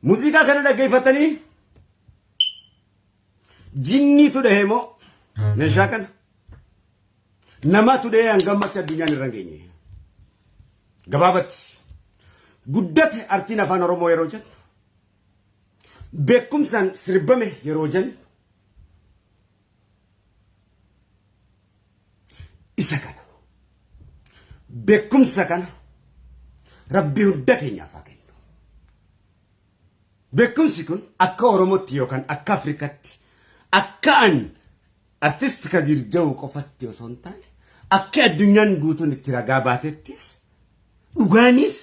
Muuziqaa kana dhaggeeffatanii jinniitu dhahee moo meeshaa kana namatu dhahee hanga ammatti addunyaan irra hin geenye. Gabaabatti guddate artiin afaan Oromoo yeroo jennu beekumsaan sirbame yeroo jennu isa kana beekumsa kana rabbi hunda keenyaaf haa kennu. Beekumsi kun akka Oromootti yookaan akka Afrikaatti akka an artist Kadiir Jawu qofatti osoo hin taane akka addunyaan guutuun itti ragaa baatettis dhugaanis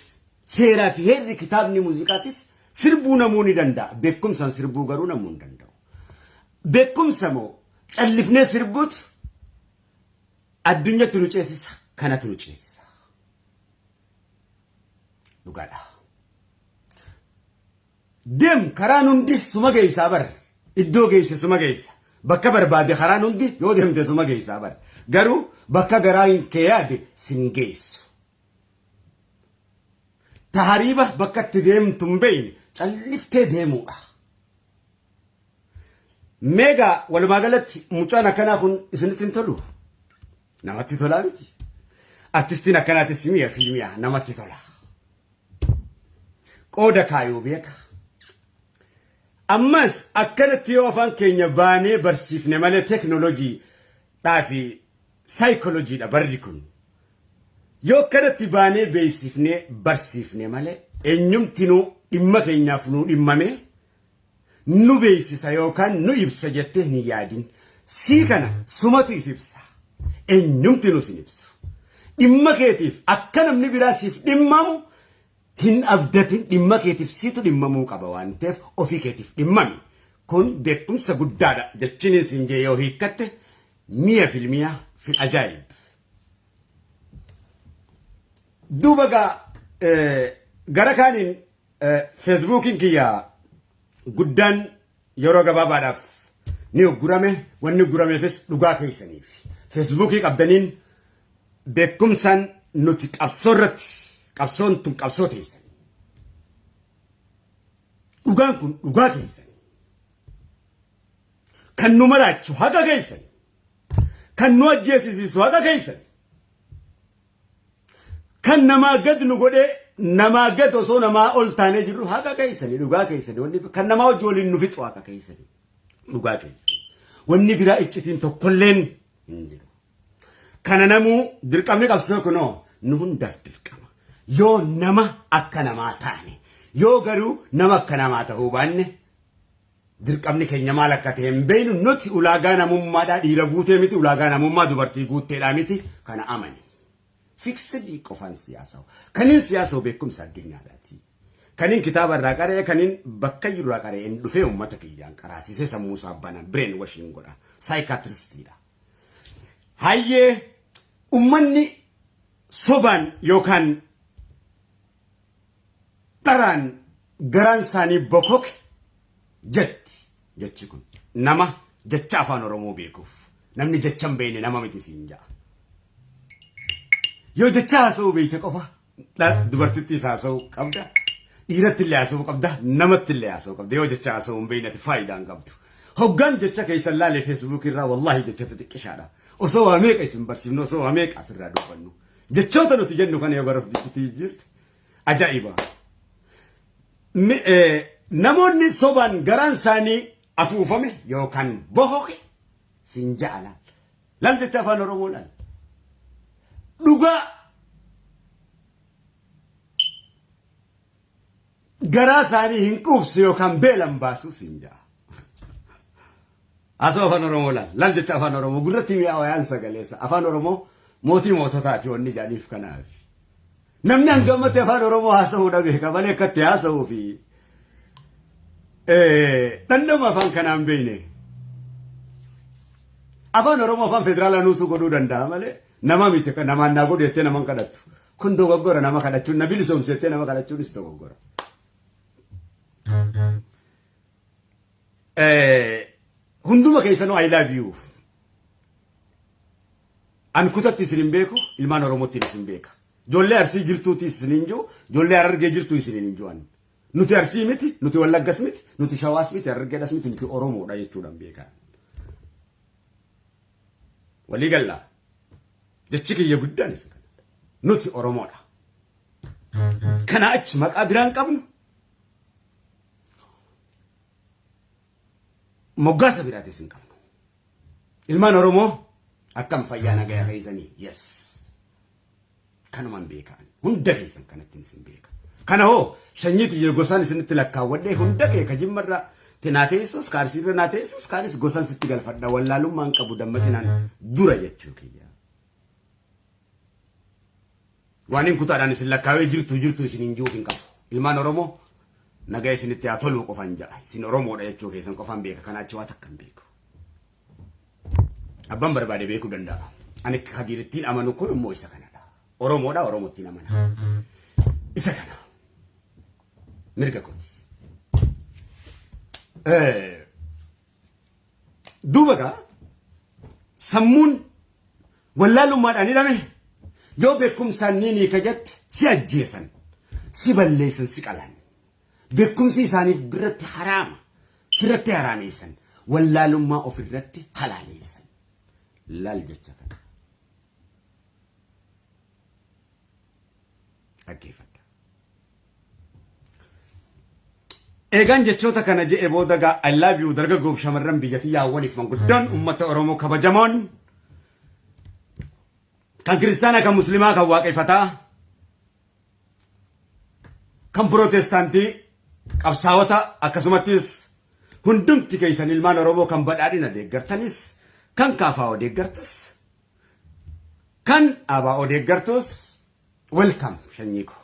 seeraa fi heerri kitaabni muuziqaatis sirbuu namuu ni danda'a. Beekumsaan sirbuu garuu namuu hin danda'u. Beekumsa moo callifnee sirbuutu addunyatti nu ceesisa kanatu nu ceesisa. Dhugaadha. Deem karaan hundi suma geessaa bar. Iddoo geesse suma geessa. Bakka barbaade karaan hundi yoo deemte suma geessaa bar. Garuu bakka garaa hin kee yaade sin geessu. Tahariiba bakka itti deemtu hin beekne calliftee deemuudha. Meegaa walumaa galatti mucaan akkanaa kun isinitti hin tolu? Namatti tolaa miti. Artistiin akkanaatis mi'a fi mi'a namatti tola. Qooda kaayuu beeka. Ammas akkanatti yoo afaan keenya baanee barsiifne malee teeknooloojii dhaa fi saayikolojiidha barri kun. Yoo akkanatti baanee beeksifnee barsiifne malee eenyumtinuu dhimma keenyaaf nuu dhimmamee nu beeksisa yookaan nu ibsa jettee hin yaadin. Sii kana sumatu if ibsa. Eenyumtinuu sin ibsu. Dhimma keetiif akka namni biraa siif dhimmamu hin abdatin dhimma keetiif siitu dhimmamuu qaba waan ta'eef ofii keetiif dhimmami. Kun beekumsa guddaadha jechiin siin jee yoo hiikkatte mi'a filmiya fil ajaa'ib. Duuba gaa gara kaaniin feesbuukiin kiyya guddaan yeroo gabaabaadhaaf ni uggurame wanni uggurameefis dhugaa keessaniif. Feesbuukii qabdaniin beekumsaan nuti qabsoo irratti qabsoon tun qabsoo teessan. Dhugaan kun dhugaa keessan. Kan nu maraachu haqa keessan. Kan nu ajjeesisiisu haqa keessan. Kan namaa gad nu godhee namaa gad osoo namaa ol taanee jirru haqa keessanii dhugaa keessanii wanni kan namaa wajji waliin nu fixu haqa keessanii dhugaa keessanii. Wanni biraa iccitiin tokkolleen hin jiru. Kana namuu dirqamni qabsoo kunoo nu hundaaf dirqama. Yoo nama akka namaa taane yoo garuu nama akka namaa ta'uu baanne dirqamni keenya maal akka ta'e hin beeknu nuti ulaagaa namummaadhaa dhiira guutee miti ulaagaa namummaa dubartii guutteedhaa miti kana amani. Fiksidii qofaan siyaasa'u. Kaniin siyaasa'u beekumsa addunyaadhaati. Kaniin kitaaba irraa qara'e kaniin bakka irraa qara'e hin dhufee uummata kiyyaan qaraasisee sammuu isaa bana brain washing godha. Saayikaatiristiidha. Hayyee ummanni sobaan yookaan dharaan garaan isaanii bokoke jetti jechi kun nama jecha afaan Oromoo beekuuf namni jecha hin beekne nama miti siin ja'a. Yoo jecha haasa'uu beekte qofa dubartittiis haasa'uu qabda dhiiratti illee haasa'uu qabda namatti illee haasa'uu qabda yoo jecha haasa'uu hin beekne ati faayidaa hin qabdu. Hoggaan jecha keessan laalee feesbuukii irraa wallaahi jecha xixiqqishaadha. Osoo waa meeqa isin barsiifnu osoo waa meeqa asirraa dubbannu. Jechoota nuti jennu kana yoo gara ofitti jijjiirte ajaa'iba. Namoonni sobaan garaan isaanii afuufame yookaan bokoke siin ja'a laal. Laal jecha afaan Oromoo laal. Dhugaa garaa isaanii hin quubsu yookaan beelan baasu siin ja'a. Haasawaa afaan Oromoo laal. Laal jecha afaan Oromoo gurratti mi'aawayaan sagaleessa. Afaan Oromoo mootii moototaati wanni jedhaniif kanaaf. Namni hangamatti afaan Oromoo haasa'uu dhabe malee akkatti haasa'uu fi dhandhama afaan kanaan beekne. Afaan Oromoo afaan federaalaa nuutu godhuu danda'a malee nama miti namaan naa godhu jettee nama hin kadhattu. Kun dogoggora nama kadhachuun na bilisoomsi jettee nama kadhachuunis dogoggora. Hunduma keessanuu I love you. An kutatti isin hin beeku, ilmaan Oromootti isin beeka. Ijoollee Arsii jirtuuti isin hin jiru, ijoollee Harargee jirtu isin hin jiru. Nuti Arsii miti, nuti Wallaggas miti, nuti Shawaas miti, Harargeedhas miti, nuti Oromoodha jechuudhaan beekaa. Walii gallaa. Jechi kiyya guddaan isa kana. Nuti Oromoodha. Kana achi maqaa biraan qabnu moggaasa biraatis hin qabnu. Ilmaan Oromoo akkam fayyaa nagaya keessanii? Yes. Kanuman beekaan. Hunda keessan kanatti isin beeka. Kana hoo sanyii tiyya gosaan isinitti lakkaawwadhee hunda kee ka jimmarra tinaa teessus ka arsiirra naa teessus kaanis gosaan sitti galfadha wallaalummaan qabu dammaqinaan dura jechuu kiyya. Waan hin kutaadhaan isin lakkaawee jirtu jirtu isin hin jiruuf hin qabu. Ilmaan Oromoo nagaa isinitti haa toluu qofan ja'a. Isin Oromoodha jechuu keessan qofan beeka. Kanaa achi waa takka hin beeku. Abbaan barbaade beekuu danda'a. Ani Kadiirittiin amanu kun immoo isa kanadha. Oromoodha Oromottiin amana. Isa kana. Mirga kooti. Duuba gaa sammuun wallaalummaadhaan hidhame yoo beekumsaan ni niika jette si ajjeesan, si balleessan, si qalan. Beekumsi isaaniif biratti haraama, sirratti haraameessan, wallaalummaa ofirratti halaaleessan. Laal jecha kana. Dhaggeeffadha. Eegaan jechoota kana je'e booda gaa I love you dargaggoof shamarran biyya tiyyaawwaniif manguddoon uummata Oromoo kabajamoon kan kiristaanaa kan muslimaa kan waaqeffataa kan pirootestaantii qabsaa'ota akkasumattis hundumti keessan ilmaan Oromoo kan badhaadhina deeggartanis kan KFO deeggartus kan ABO deeggartus welcome sanyii koo.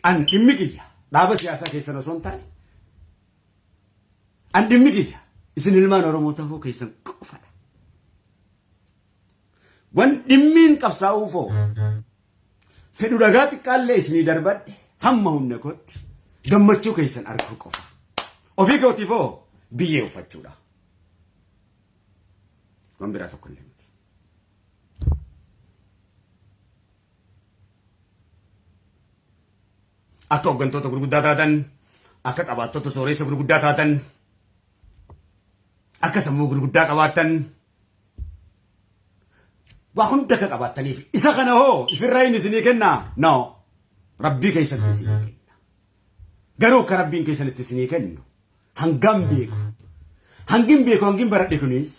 An dhimmi kiyya dhaaba siyaasaa keessan osoo hin taane an dhimmi kiyya isin ilmaan Oromoo ta'uu keessan qofadha. Wan dhimmiin qabsaa'uufoo fedhu dhagaa xiqqaallee isinii darbadhe hamma humna kootti gammachuu keessan arguu qofa. Ofii kootiifoo biyyee uffachuudha. Waan biraa tokko illee miti. Akka hooggantoota gurguddaa taatan, akka qabaattota sooressa gurguddaa taatan, akka sammuu gurguddaa qabaattan, waa hunda akka qabaattaniif isa kana hoo ifirraa inni isinii kennaa? No. Rabbii keessatti isinii kenna. Garuu akka rabbiin keessanitti isinii kennu hangam beeku. Hangin beeku hangin baradhe kunis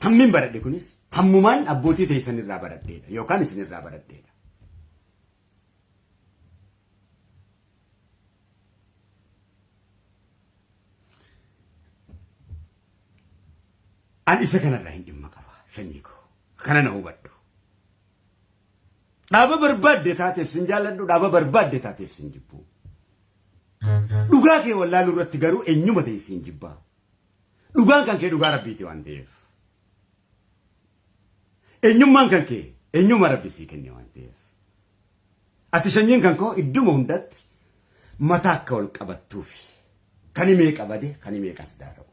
hammin baradhe kunis hammumaan abbootii teessan irraa baradheedha yookaan isin irraa baradheedha. An isa kanarraa hin dhimma qaba sanyii koo. Kana na hubadhu. Dhaaba barbaadde taateef sin jaalladhu, dhaaba barbaadde taateef sin jibbu. Dhugaa kee wallaaluu irratti garuu eenyuma ta'e sin jibbaa. Dhugaan kan kee dhugaa rabbiiti waan ta'eef. Eenyummaan kan kee eenyummaa rabbi sii kenne waan ta'eef. Ati sanyiin kan koo idduma hundatti mataa akka ol qabattuufi kan himee qabade kan himee qas daara'u.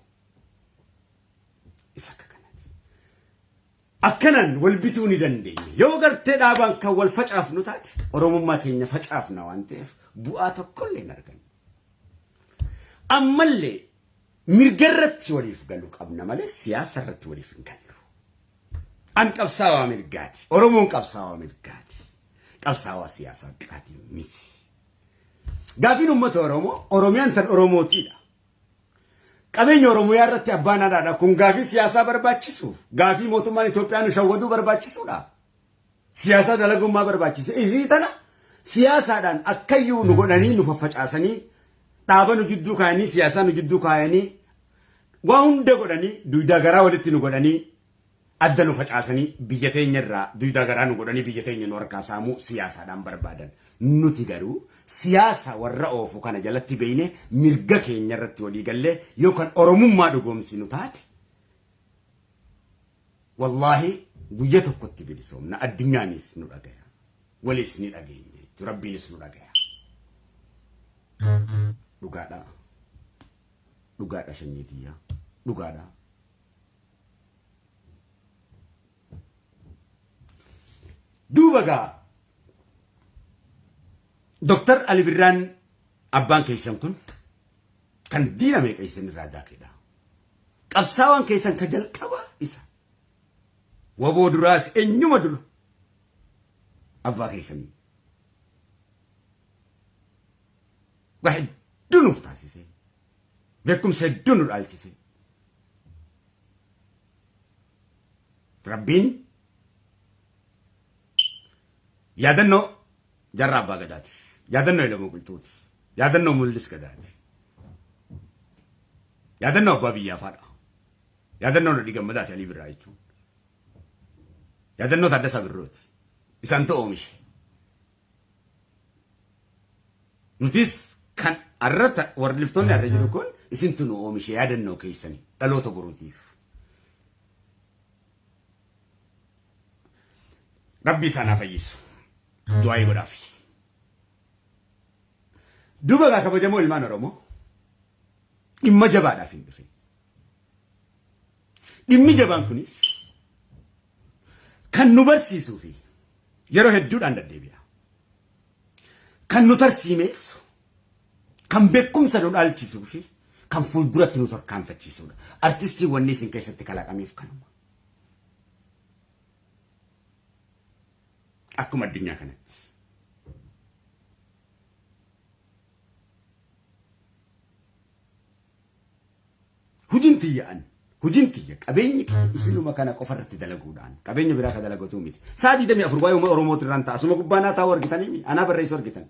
Isa akka kanaati. Akkanaan wal bituu ni dandeenya. Yoo gartee dhaabaan kan wal facaafnu taate Oromummaa keenya facaafna waan ta'eef bu'aa tokkollee hin argannu. Ammallee mirga irratti waliif galuu qabna malee siyaasa irratti waliif hin gallu. An qabsaawaa mirgaati. Oromoon qabsaawaa mirgaati. Qabsaawaa siyaasaa qaatii miti. Gaafiin uummata Oromoo Oromiyaan tan Oromootiidha. Qabeenya Oromiyaa irratti abbaan haadhaadha. Kun gaafii siyaasaa barbaachisu. Gaafii mootummaan Itoophiyaa nu shawwaduu barbaachisuudha. Siyaasaa dalagummaa barbaachise. Isii tana siyaasaadhaan akkayyuu nu godhanii nu faffacaasanii dhaaba nu jidduu kaayanii siyaasaa nu jidduu kaayanii waa hunda godhanii duydaa garaa walitti nu godhanii adda nu facaasanii biyya teenya irraa duydaa garaa nu godhanii biyya teenya nu harkaa saamuu siyaasaadhaan barbaadan. Nuti garuu siyaasa warra oofu kana jalatti beeyne mirga keenya irratti walii gallee yookaan Oromummaa dhugoomsinu taate wallaahi guyya tokkotti bilisoomna addunyaanis nu dhagaya walis ni dhageenya jechuudha rabbiinis nu dhagaya. Dhugaadha. Dhugaadha sanyii tiyya. Dhugaadha. Duuba gaa Doktar Ali Birraan abbaan keessan kun kan diina meeqa isin irraa daakedha. Qabsaawaan keessan ka jalqaba isa. Waboo duraas eenyuma dura abbaa keessanii. Waa hedduu nuuf taasise. Beekumsa hedduu nu dhaalchise. Rabbiin yaadannoo Jaarraa Abbaa Gadaati. Yaadannoo Elemoo Qilxuuti. Yaadannoo Mul'is Gadaati. Yaadannoo Abbaa Biyyaa faadha. Yaadannoo Nadhii Gammadaati Alii Birraa jechuun. Yaadannoo Taaddasaa Birruuti. Isaantu oomishe. Nutis kan arra warri liftoonni arra jiru kun isintu nu oomishe yaadannoo keessani dhaloota boruutiif. Rabbi isaan haa fayyisu. Du'aayii godhaafi. Duuba gaa kabajamoo ilmaan Oromoo dhimma jabaadhaaf hin dhufin. Dhimmi jabaan kunis kan nu barsiisuu fi yeroo hedduudhaan deddeebi'a. Kan nu tarsiimeessu, kan beekumsa nu dhaalchisuu fi kan fuulduratti nu tarkaanfachiisudha. Artistiin wanni isin keessatti kalaqameef kanuma. Akkuma addunyaa kanatti. Hujiin tiyya an hujiin tiyya qabeenyi kiyya isinuma kana qofa irratti dalaguudhaan qabeenya biraa ka dalagatuu miti. Sa'a 24 waa'ee uummata Oromooti irraan ta'a. Asuma gubbaa naa taa'u argitanii anaa barreessu argitan.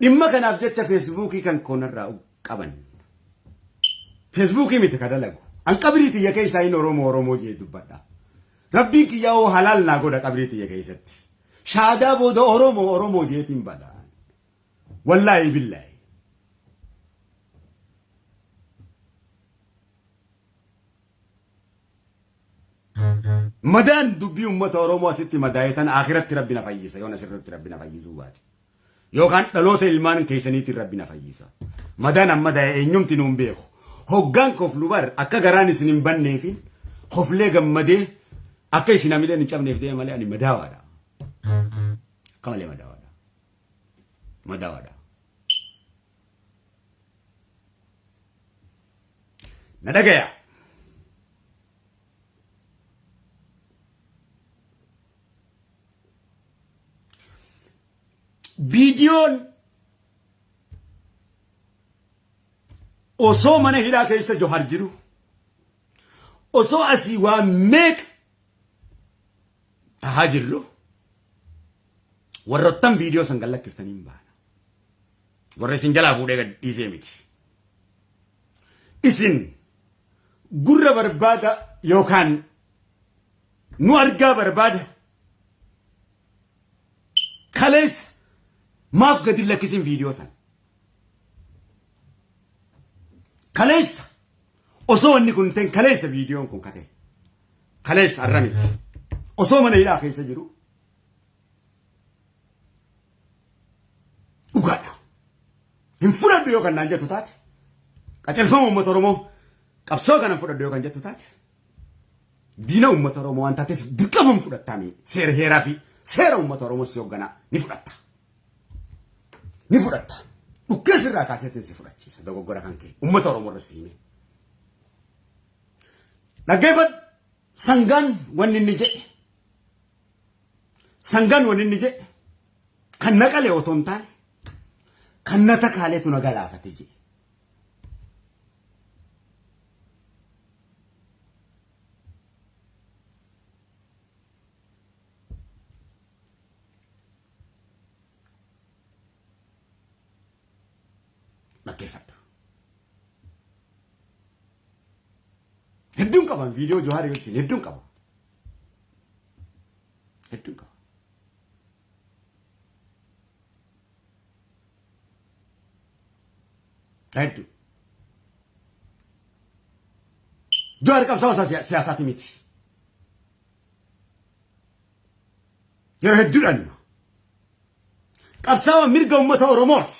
Dhimma kanaaf jecha feesbuukii kan koonarraa qaban. Feesbuukii miti ka dalagu. An qabrii tiyya keessaa hin Oromoo Oromoo jee dubbadha. Rabbiin kiyya hoo halaal naa godha qabrii tiyya keessatti. Shaadaa booda Oromoo Oromoo jeetiin bada. Wallaahi billaahi. Madaan dubbii uummata Oromoo asitti madaa'e tan akhiratti rabbi na fayyisa yoon asirratti rabbi na fayyisuu baate. Yookaan dhaloota ilmaan keessaniitiin rabbi na fayyisa. Madaan amma madaa'e eenyumti nuun beeku. Hoggaan koflu bar akka garaan isin hin banneefin koflee gammadee akka isin hamileen hin cabneef deema malee ani madaawaadha. Akka malee madaawaadha. Madaawaadha. Na dhagaya. Viidiyoon osoo mana hidhaa keessa Johar jiru osoo asii waa meeqa tahaa jirru warroottan viidiyoo san gad lakkiftanii hin baana. Warra isin jalaa fuudhee gad dhiisee miti. Isin gurra barbaada yookaan nu argaa barbaada kaleessa maaf gadi hin lakkisin viidiyoo san. Kaleessa osoo wanni kun ta'in kaleessa viidiyoon kun kate. Kaleessa har'a miti. Osoo mana hidhaa keessa jiru dhugaadha. Hin fudhadhu yoo kan naan jettu taate qajeelfama uummata Oromoo qabsoo kana fudhadhu yoo kan jettu taate diina uummata Oromoo waan taateef dirqama hin fudhattaami seera heeraa fi seera uummata Oromoo si hoogganaa ni fudhatta. Ni fudhatta. Dhukkee sirraa kaaseetiin si fudhachiisa dogoggora kan kee uummata Oromoo irra si hime. Dhaggeeffadhu sangaan wanni inni jedhe sangaan wanni inni jedhe kan na qale otoo hin taane kan na takaaleetu na galaafate jedhe. Dhaggeeffadhu. Hedduun qaban viidiyoo Jawaarii wajjin hedduun qaba. Hedduun qaba. Hedduu. Jawaar qabsaa'aa siyaasaati miti. Yeroo hedduudhaan hima. Qabsaa'aa mirga uummata Oromooti.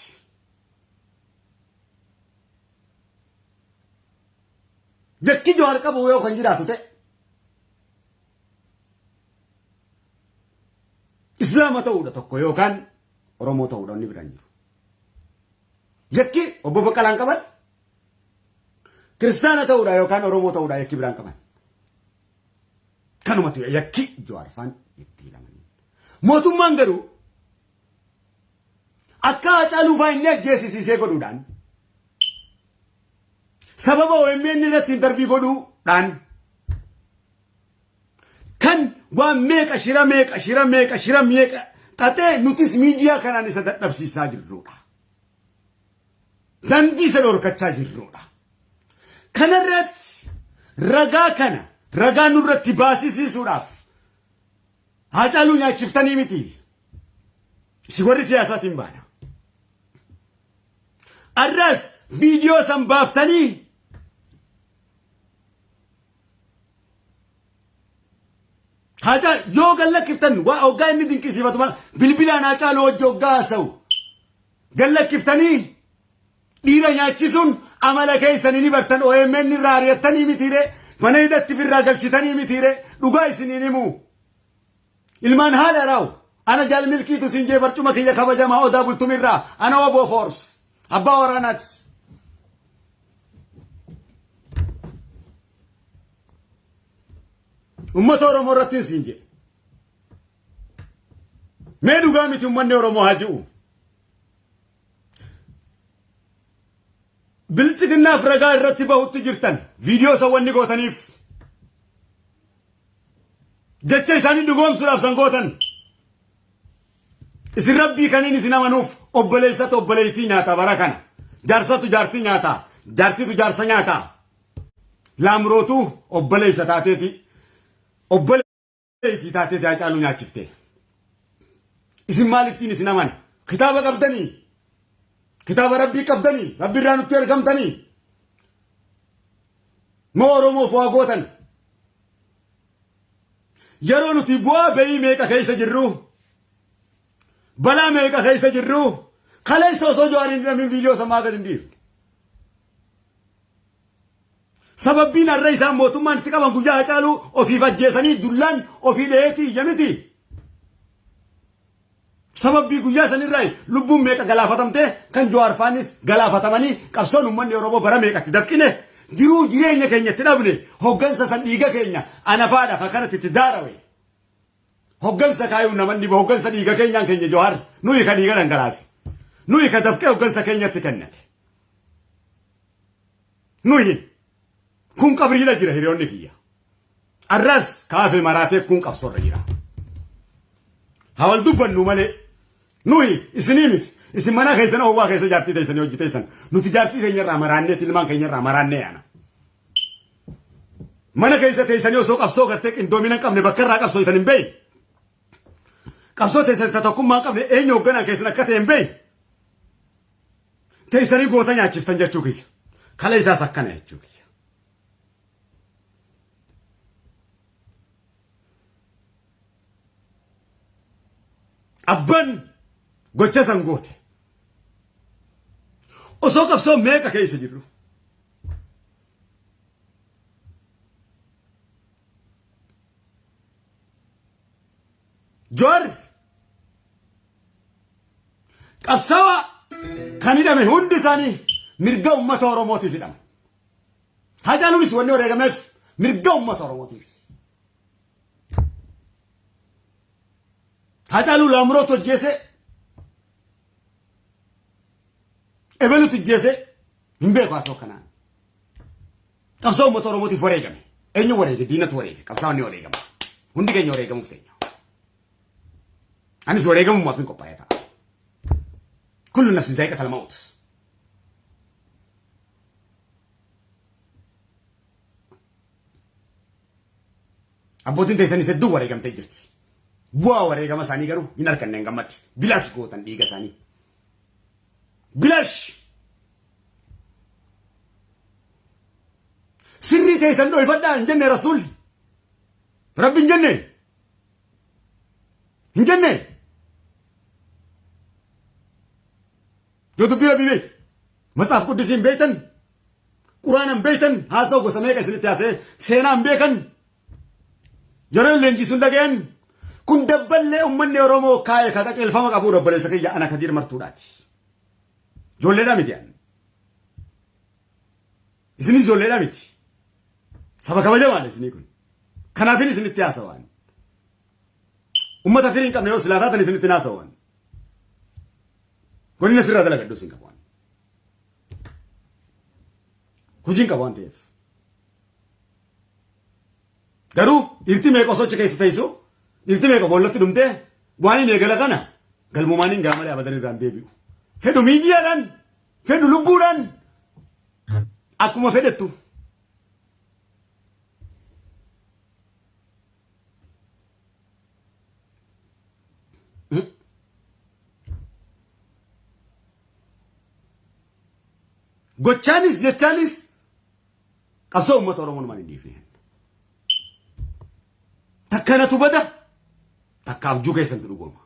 Jakki Jawaar qabu yoo kan jiraatu ta'e Islaama ta'uudha tokko yookaan Oromoo ta'uudha inni biraan jiru. Yakki obbo Baqqalaan qaban kiristaana ta'uudha yookaan Oromoo ta'uudha yakki biraan qaban. Kanumatu yakki Jawaar faan itti hidhaman. Mootummaan garuu akka Haacaaluu faa inni ajjeesisiisee godhuudhaan sababa OMN irratti intarvii godhuudhaan kan waan meeqa shira meeqa shira meeqa shira meeqa xaxee nutis miidiyaa kanaan isa dadhabsiisaa jirrudha. Dandii isa dhorkachaa jirrudha. Kanarratti ragaa kana ragaa nurratti baasisiisuudhaaf Haacaaluu nyaachiftanii miti. Isin warri siyaasaatiin baana. Arras viidiyoo san baaftanii Haacaaluu yoo gallakkiftan waa hoggaa inni dinqisiifatu maal bilbilaan Haacaaluu hojii hoggaa haasa'u gallakkiftanii dhiira nyaachisuun amala keessanii ni bartan OMN irraa ari'attanii mitiire mana hidhatti firraa galchitanii mitiire dhugaa isiniin himu. Ilmaan haadha raawu ana jaal milkiitu siin jee barcuma kiyya kabajamaa odaa bultumirraa ana waboo foors abbaa waraanaati. Uummata Oromoo irratti siin jedhe. Mee dhugaa miti uummanni Oromoo haa ji'u. Biltsiginnaaf ragaa irratti bahutti jirtan viidiyoo san wanni gootaniif jecha isaanii dhugoomsuudhaaf san gootan. Isin rabbii kaniin isin amanuuf obboleessatu obboleettii nyaata bara kana. Jaarsatu jaartii nyaata. Jaartiitu jaarsa nyaata. Laamrootu obboleessa taateeti. Obboleettii taateeti Haacaaluu nyaachifte. Isin maalittiin isin amana? Kitaaba qabdanii? Kitaaba rabbii qabdanii? Rabbi irraa nutti ergamtanii? Moo Oromoof waa gootan? Yeroo nuti bu'aa bayii meeqa keessa jirru, balaa meeqa keessa jirru, kaleessa osoo Jawaar hin hidhamin viidiyoo samaa gad hin dhiifne. Sababbiin har'a isaan mootummaan itti qaban guyyaa Hacaaluu ofiif ajjeesanii dullaan ofii dheetii iyya miti. Sababbii guyyaa sanirraa lubbuun meeqa galaafatamtee kan Jawaar faanis galaafatamanii qabsoon uummanni Oromoo bara meeqatti dafqine jiruu jireenya keenya itti dhabne hoggansa san dhiiga keenya anafaadha ka kanatti itti daarawe. Hoggansa kaayuu namanni hoggansa dhiiga keenyaan keenya Jawaar nuyi ka dhiiga dhangalaase. Nuyi ka dafqee hoggansa keenyatti kennate. Nuyi kun qabriidha jira hiriyoonni kiyya. Arras kaafee maraatee kun qabsoorra jira. Haa wal dubbannu malee nuyi isinii miti. Isin mana keessan oowwaa keessa jaartii teessanii hojii teessan. Nuti jaartii keenya irraa maraannee ilmaan keenya irraa maraannee yaana. Mana keessa teessanii osoo qabsoo gartee qindoomina hin qabne bakka irraa qabsoo hin beekne. Qabsoo teessan ta tokkummaa hin qabne eenyu hoogganaa keessan akka ta'e hin beekne. Teessanii goota nyaachiftan jechuu kiyya. Kala isaas akkana jechuu kiyya. Abbaan gocha san goote. Osoo qabsoo meeqa keessa jirru. Joorri qabsaawaa kan hidhame hundi isaanii mirga uummata Oromootiif hidhaman. Hacaaluunis wanni wareegameef mirga uummata Oromootiif. Hacaaluu Laamrootu ajjeese ebelutu ajjeese hin beeku haasoo kanaan. Qabsoo uummata Oromootiif wareegame. Eenyu wareege? Diinatu wareege. Qabsaa'onni ni wareegama. Hundi keenya wareegamuuf teenya. Anis wareegamumaaf hin qophaa'ee ta'a. Kullu nafsin zaa'iqatal mawt. Abbootiin teessanis hedduu wareegamtee jirti. Bu'aa wareegama isaanii garuu hin arganne hangammatti. Bilaash gootan dhiiga isaanii. Bilaash! Sirrii teessan dhoyfadhaa hin jenne rasuulli. Rabbi hin jenne. Hin jenne. Yoo dubbii rabbii beektu. Matsaaf quddisiin beektan. Quraanan beektan haasa'u gosa meeqa isinitti haasa'e seenaan beekan. Yeroo leenjisuun dhaga'an Kun dabballee uummanni Oromoo kaa'e ka qajeelfama qabu obboleessa kiyya ana Kadiir Martuudhaati. Ijoolleedhaa miti ani. Isinis ijoolleedhaa miti. Saba kabajamaadha isinii kun. Kanaafin isinitti haasawaan. Uummata firii hin qabne yoo silaa taatan isinitti haasawaan. Godina sirraa dalagadhu isin qabu. Hojiin qabu waan ta'eef. Garuu dhiirti meeqa osoo achi keessa teessu dhiirti meeqa boollatti dhumtee waan hin eegala kana galmumaan hin gaamalee abadan irraan deebi'u. Fedhu miidiyaadhaan fedhu lubbuudhaan akkuma fedhettu. Gochaanis jechaanis qabsoo uummata Oromoo numaan hin dhiifne. Takka natu bada takka abjuu keessantu dhugooma.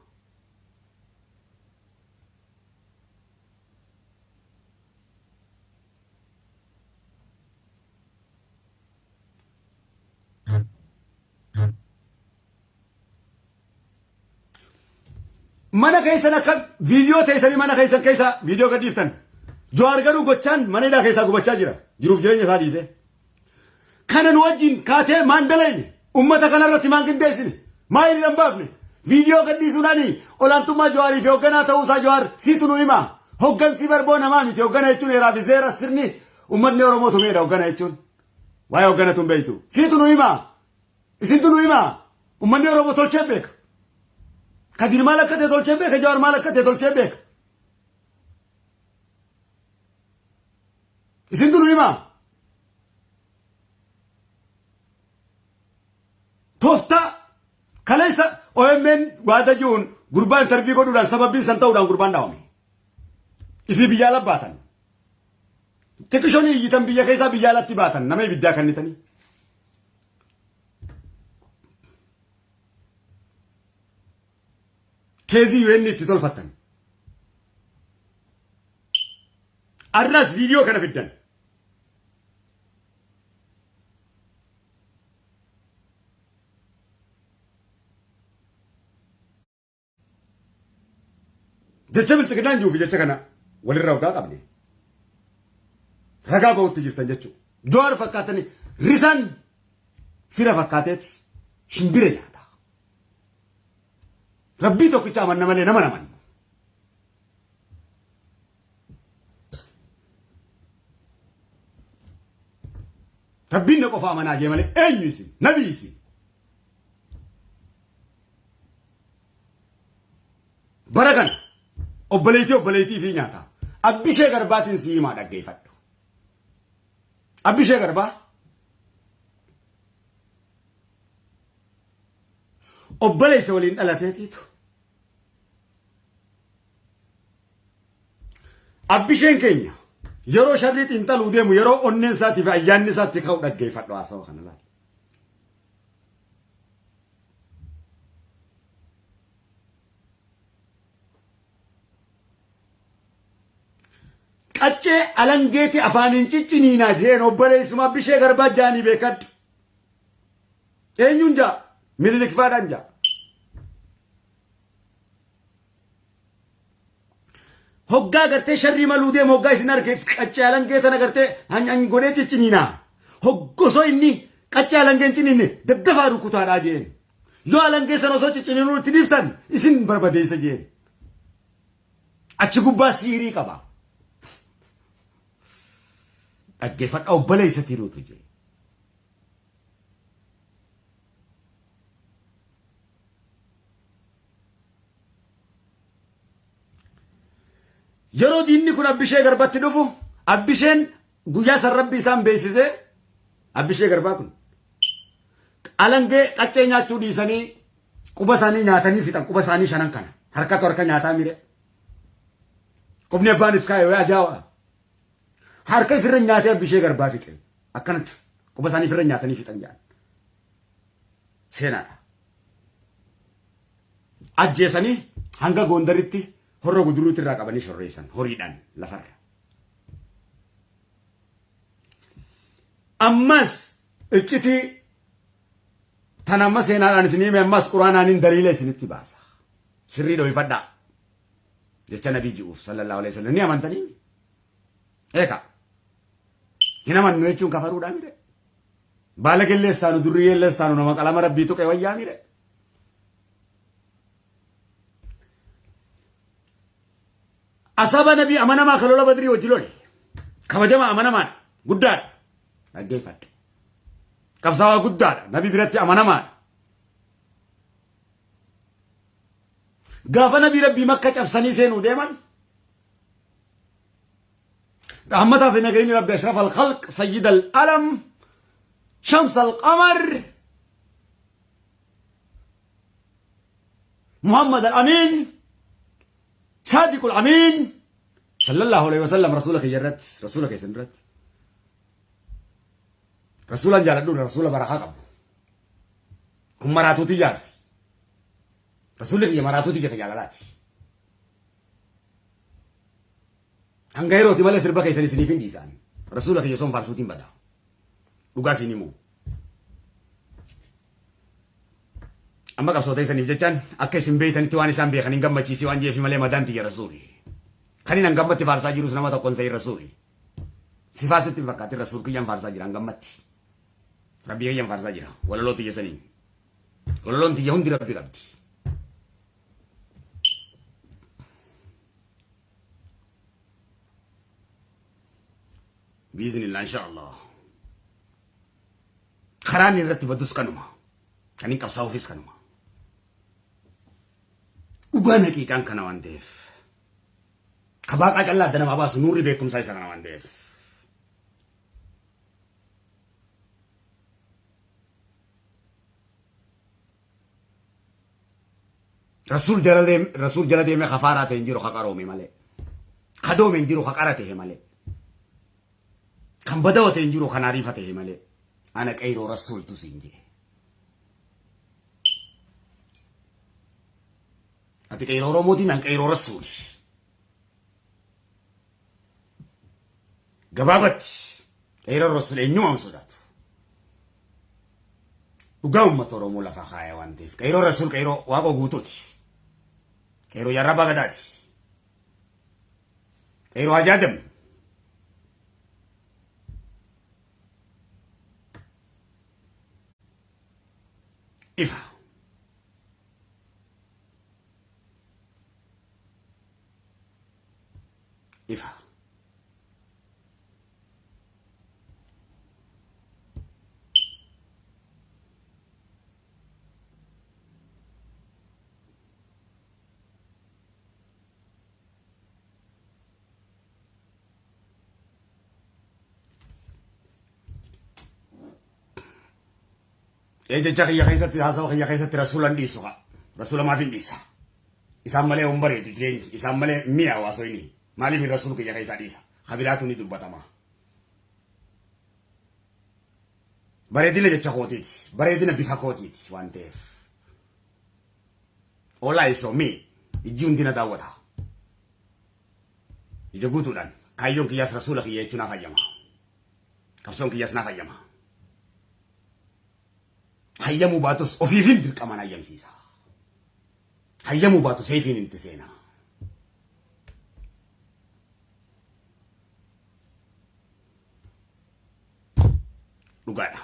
Mana keessan akka viidiyoo teessanii mana keessan keessa viidiyoo gadhiiftan. Jawaar garuu gochaan mana hidhaa keessaa gubachaa jira. Jiruuf jireenya isaa dhiisee. Kana nu wajjin kaatee maan dalayne ummata kana irratti maan qindeessine maa hiriira hin baafne viidiyoo gadhiisuudhaan olaantummaa Jawaarii fi hoogganaa ta'uu isaa Jawaar siitu nu hima. Hoggansi barboo namaa miti hoggana jechuun heeraa fi seera sirni ummatni Oromoo tumeedha hoggana jechuun. Waa'ee hoggana tun beektu. Siitu nu hima. Isintu nu hima. Ummanni Oromoo tolchee beeka. Kadir maal akka ta'e tolchee beeka. Jawaar maal akka ta'e tolchee beeka. Isintu nu hima. Tooftaa kaleessa OMN waada jiruun gurbaa intarvii godhuudhaan sababiin san ta'uudhaan gurbaan dhaawame. Ifii biyyaa labbaatan. Xiqishoon iyyitan biyya keessaa biyya alatti baatan nama ibiddaa kennitanii. Keezii UN itti tolfattan. Arraas viidiyoo kana fiddan. Jecha biltsiginnaan jiruufi jecha kana walirra waggaa qabne. Ragaa bahutti jirtan jechuudha. Jawaar fakkaatanii risan fira fakkaateeti shimbira nyaata. Rabbii tokkicha amanna malee nama namannu. Rabbiin na qofa amanaa jee malee eenyu isin nabii isin. Bara kana obboleettii obboleettii fi nyaata. Abbishee Garbaatiin si himaa dhaggeeffadhu. Abbishee Garbaa obboleessa waliin dhalateetiitu. Abbisheen keenya yeroo sharrii xiinxaluu deemu yeroo onneen isaatii fi ayyaanni isaatti ka'u dhaggeeffadhu haasawa kana laala. Qaccee alangeeti afaaniin cicciniinaa jeen obboleessuma Abbishee Garbaa jaanii beekadhu. Eenyuun jaa? Minilik faadhaan jaa. Hoggaa gartee sharrii maluu deemu hoggaa isin arge qaccee alangee tana gartee hanyan godhee cicciniinaa. Hoggosoo inni qaccee alangeen ciniinne daddafaa rukutaadhaa jeen. Yoo alangee sana osoo cicciniinuu itti dhiiftan isin barbadeessa jeen. Achi gubbaa siirii qaba. Dhaggeeffadha obboleessa tiruutu jee. Yeroo diinni kun Abbishee Garbatti dhufu Abbisheen guyyaa san rabbi isaan beeksisee Abbishee Garbaa kun alangee qaccee nyaachuu dhiisanii quba isaanii nyaatanii fixan quba isaanii shanan kana harkatu harka nyaataa mire qubni abbaan if kaa'e ajaa'aa harka ifirra nyaatee Abbishee Garbaa fixe akkanatti quba isaanii ifirra nyaatanii fixan jedhan seenaadha. Ajjeesanii hanga Gondaritti horra guduruutti irraa qabanii shorreessan horiidhaan lafarra. Ammas iccitii Tan amma seenaadhaan isin hime ammas quraanaaniin daliila isinitti baasa. Sirrii dhoyfadhaa. Jecha nabii ji'uuf sallallahu alaihi wasallam ni amantanii? Eeka. Hin amannu jechuun kafaruudhaa mire. Baala gellees taanu durriyyeellees taanu nama qalama rabbii tuqe wayyaa mire. Asaaba nabii amanamaa kan lola badrii wajji lole. Kabajama amanamaadha. Guddaadha. Dhaggeeffadhu. Qabsaawaa guddaadha. Nabii biratti amanamaadha. Gaafa nabii rabbii makka cabsanii seenuu deeman rahmataa fi nageenyi rabbi ashraf al-khalq sayyid al-alam shams al-qamar Muhammad al-Amin Sadiq al-Amin sallallahu alaihi wasallam rasuula kiyya irratti rasuula keessan irratti rasuulaan jaaladhuun rasuula barakaa qabu kun maraatuu tiyyaaf rasuulli kiyya maraatuu tiyya jaalalaati. Hanga yerooti malee sirba keessan isiniif hin dhiisaan. Rasuula kiyya son faarsuutiin bada. Dhugaa isin himu. Amma qabsoo teessaniif jechaan akka isin beektanitti waan isaan beekan hin gammachiisi waan jeefi malee madaan tiyya rasuuli. Kan inni hangammatti faarsaa jirus nama tokkoon ta'in rasuuli. Sifaa sitti hin fakkaatin rasuul kiyyaan faarsaa jira hangammatti. Rabbii kiyyaan faarsaa jira. Walaloo tiyya saniin. Walaloon tiyya hundi rabbi qabdi. Biiznillah insha Allah. Karaan irratti badus kanuma. Kan hin qabsaa'uufis kanuma. Dhugaan haqiiqaan kana waan ta'eef. Kabaaqaa callaa adda namaa baasu nuurri beekumsaa isa kana waan ta'eef. Rasuul jala deem Rasuul jala deemee kafaaraa ta'e hin jiru ka qaroome malee. Ka doome hin jiru ka qara ta'e malee. Kan badawa ta'e hin jiru kan ariifa ta'e malee. Ana qeyroo Rasuultu siin jedhe. Ati qeyroo Oromootiin an qeyroo Rasuuli. Gabaabatti qeyroo Rasuul eenyumaa hin sodaatu. Dhugaa uummata Oromoo lafa kaaya waan ta'eef qeyroo Rasuul qeyroo waaqoo guutuuti. Qeyroo jaarraa abbaa gadaati. Qeyroo Hajii Adam. Ifa. Ifa. Ee jecha kiyya keessatti haasawa kiyya keessatti rasuula hin dhiisu haa. Rasuula maaf hin dhiisa? Isaan malee hin bareedu jireenyi. Isaan malee mi'a hawaasoyni. Maaliif hin rasuul kiyya keessaa dhiisa? Kabiraatu ni dubbatama. Bareedina jecha kootiiti. Bareedina bifa kootiiti waan ta'eef. Olaa isoo mi ijji hundi na daawwata. Ija guutuudhaan kaayyoon kiyyaas rasuula kiyya jechuun naaf hayyama. Qabsoon kiyyaas naaf hayyama. Hayyamuu baatus ofiifin dirqamaan hayyamsiisa. Hayyamuu baatu seefiin itti seena. Dhugaadha.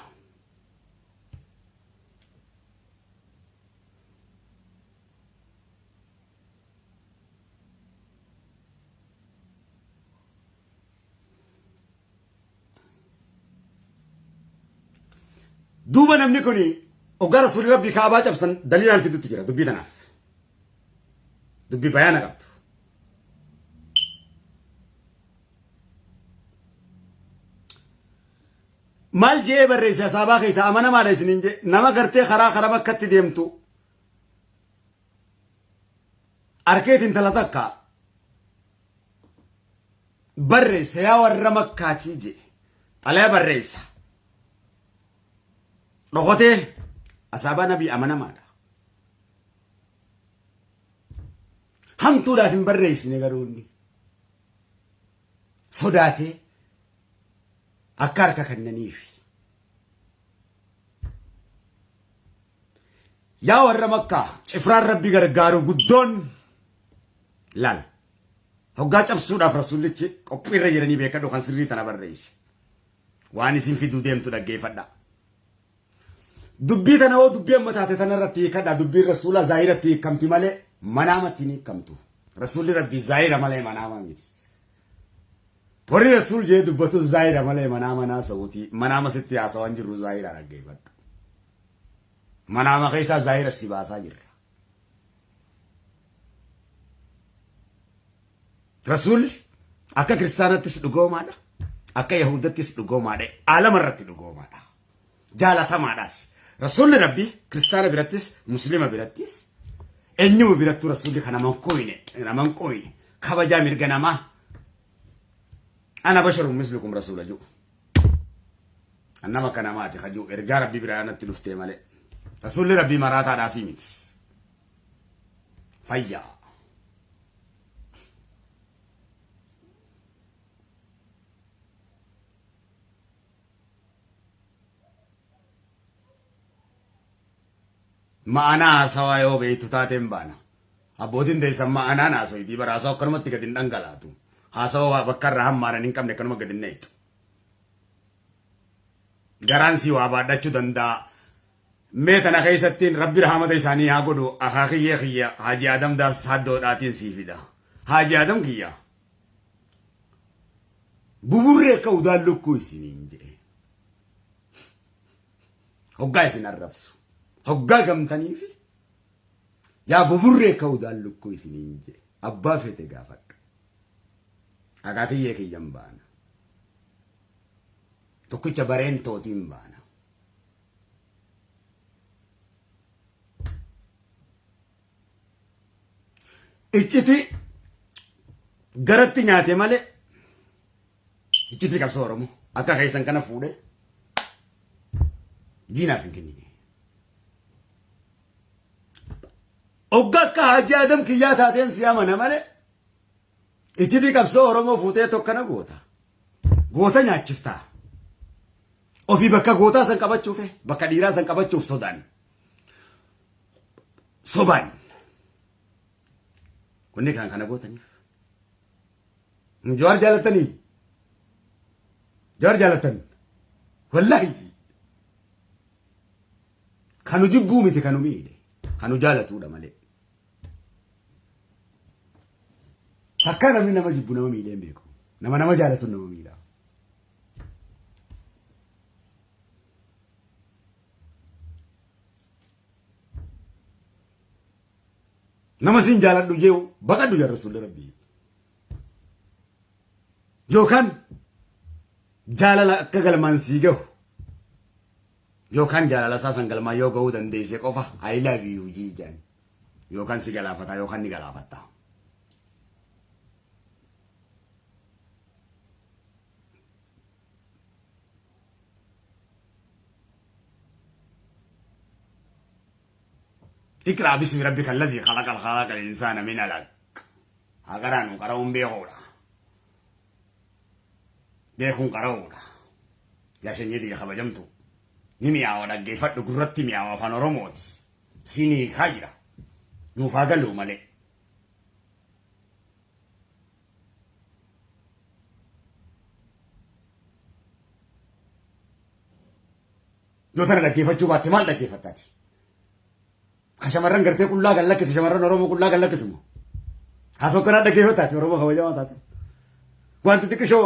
Duuba namni kun oggaa rasuulli rabbii kaabaa cabsan daliilaan fidutti jira dubbii tanaaf. Dubbii bayaana qabdu. Maal je'ee barreesse asaabaa keessa amanamaadha isiniin jee nama gartee karaa karaa bakkatti deemtu arkeet intala takka barreessa yaa warra makkaatii jedhe xalaya barreessa dhokotee asaabaa nabii amanamaadha. Hamtuudhaaf hin barreessine garuu inni sodaatee akka harka kennaniifi. Yaa warra Makkaa, cifraan Rabbi gargaaru guddoon laal. Hoggaa cabsuudhaaf rasuullichi qophiirra jiranii beekadhu kan sirrii tana barreesse. Waan isin fiduu deemtu dhaggeeffadha. Dubbii tana hoo dubbii amma taate tana irratti hiikadha. Dubbiin rasuulaa zaahiratti hiikamti malee manaamatti hin hiikamtu. Rasuulli Rabbii zaahira malee manaama miti. Warri rasuul jee dubbatu zaahira malee manaama naasa'uuti. Manaama sitti haasawaan jirru zaahira dhaggeeffadhu. Manaama keessaa zaahira si baasaa jirra. Rasuulli akka kiristaanattis dhugoomaadha. Akka yahudattis dhugoomaadha. Aalama irratti dhugoomaadha. Jaalatamaadhaas. Rasuulli Rabbii kiristaana birattis muslima birattis eenyuma birattuu rasuulli kan naman kooyne naman qooyne kabajaa mirga namaa ana basharun mislukum rasuula jiru. Nama akka namaati kajuu ergaa Rabbii biraa natti dhuftee malee. Rasuulli Rabbii maraataadhaasii miti. Fayyaa. Ma'anaa haasawaa yoo beektu taateen baana. Abbootiin teessan ma'anaan haasoyitii bara haasawaa akkanumatti gadi hin dhangalaatu. Haasawaa bakka irraa hammaaran hin qabne akkanuma gadi hin neeytu. Garaan sii waa baadhachuu danda'a. Mee tana keessattiin Rabbi rahamata isaanii haa godhu akaakiyyee kiyya Haaji Adam Daas haddoodhaatiin sii fida. Haaji Adam kiyya. Buburree akka udaan lukkuu isiniin jedhe. Hoggaa isin arrabsu. Hoggaa gamtaniifi yaa buburree akka udaan lukkuu isiniin jedhe. Abbaa feete gaafadhu. Akaakiyyee kiyyan baana. Tokkicha bareentootiin baana. Icciti garatti nyaate malee iccitii qabsoo Oromoo akka keessan kana fuudhee diinaaf hin kennine. Ogga akka Haaji Adam kiyyaa taateen si amana malee iccitii qabsoo Oromoo fuutee tokkana goota. Goota nyaachiftaa. Ofii bakka gootaa san qabachuuf bakka dhiiraa san qabachuuf sodaan. Sobaan. Kunni kan kana gootaniif. Jawaar jaalattanii? Jawaar jaalattan? Wallaahi. Kanu jibbuu miti kanu miidhe. Kanu jaalatuudha malee. Takkaa namni nama jibbu nama miidhee hin beeku. Nama nama jaalatu nama miidha. Nama siin jaaladhu jeewu baqadhu yaa Rasuulli Rabbii. Yookaan jaalala akka galmaan sii gahu yookaan jaalala isaa san galmaan yoo gahuu dandeesse qofa I love you jii jedhan. Yookaan si galaafataa yookaan ni galaafatta. اقرأ باسم ربك الذي خلق خلق الإنسان من علق. هقرأ قرأون بيغولا. بيكون قرأولا. يا شنيدي يا خبجمتو. Ni mi'aawa dhaggeeffadhu gurratti mi'aawa afaan Oromooti. Siin hiikaa jira. Nuuf haa galuu malee. Yoo tana dhaggeeffachuu baatte maal dhaggeeffattaati? Ka shamarran gartee qullaa kan lakkisu shamarran Oromoo qullaa kan lakkisu moo? Haasoo kanaa dhaggeeffattaati Oromoo kabajamaa taate. Wanti xiqqishoo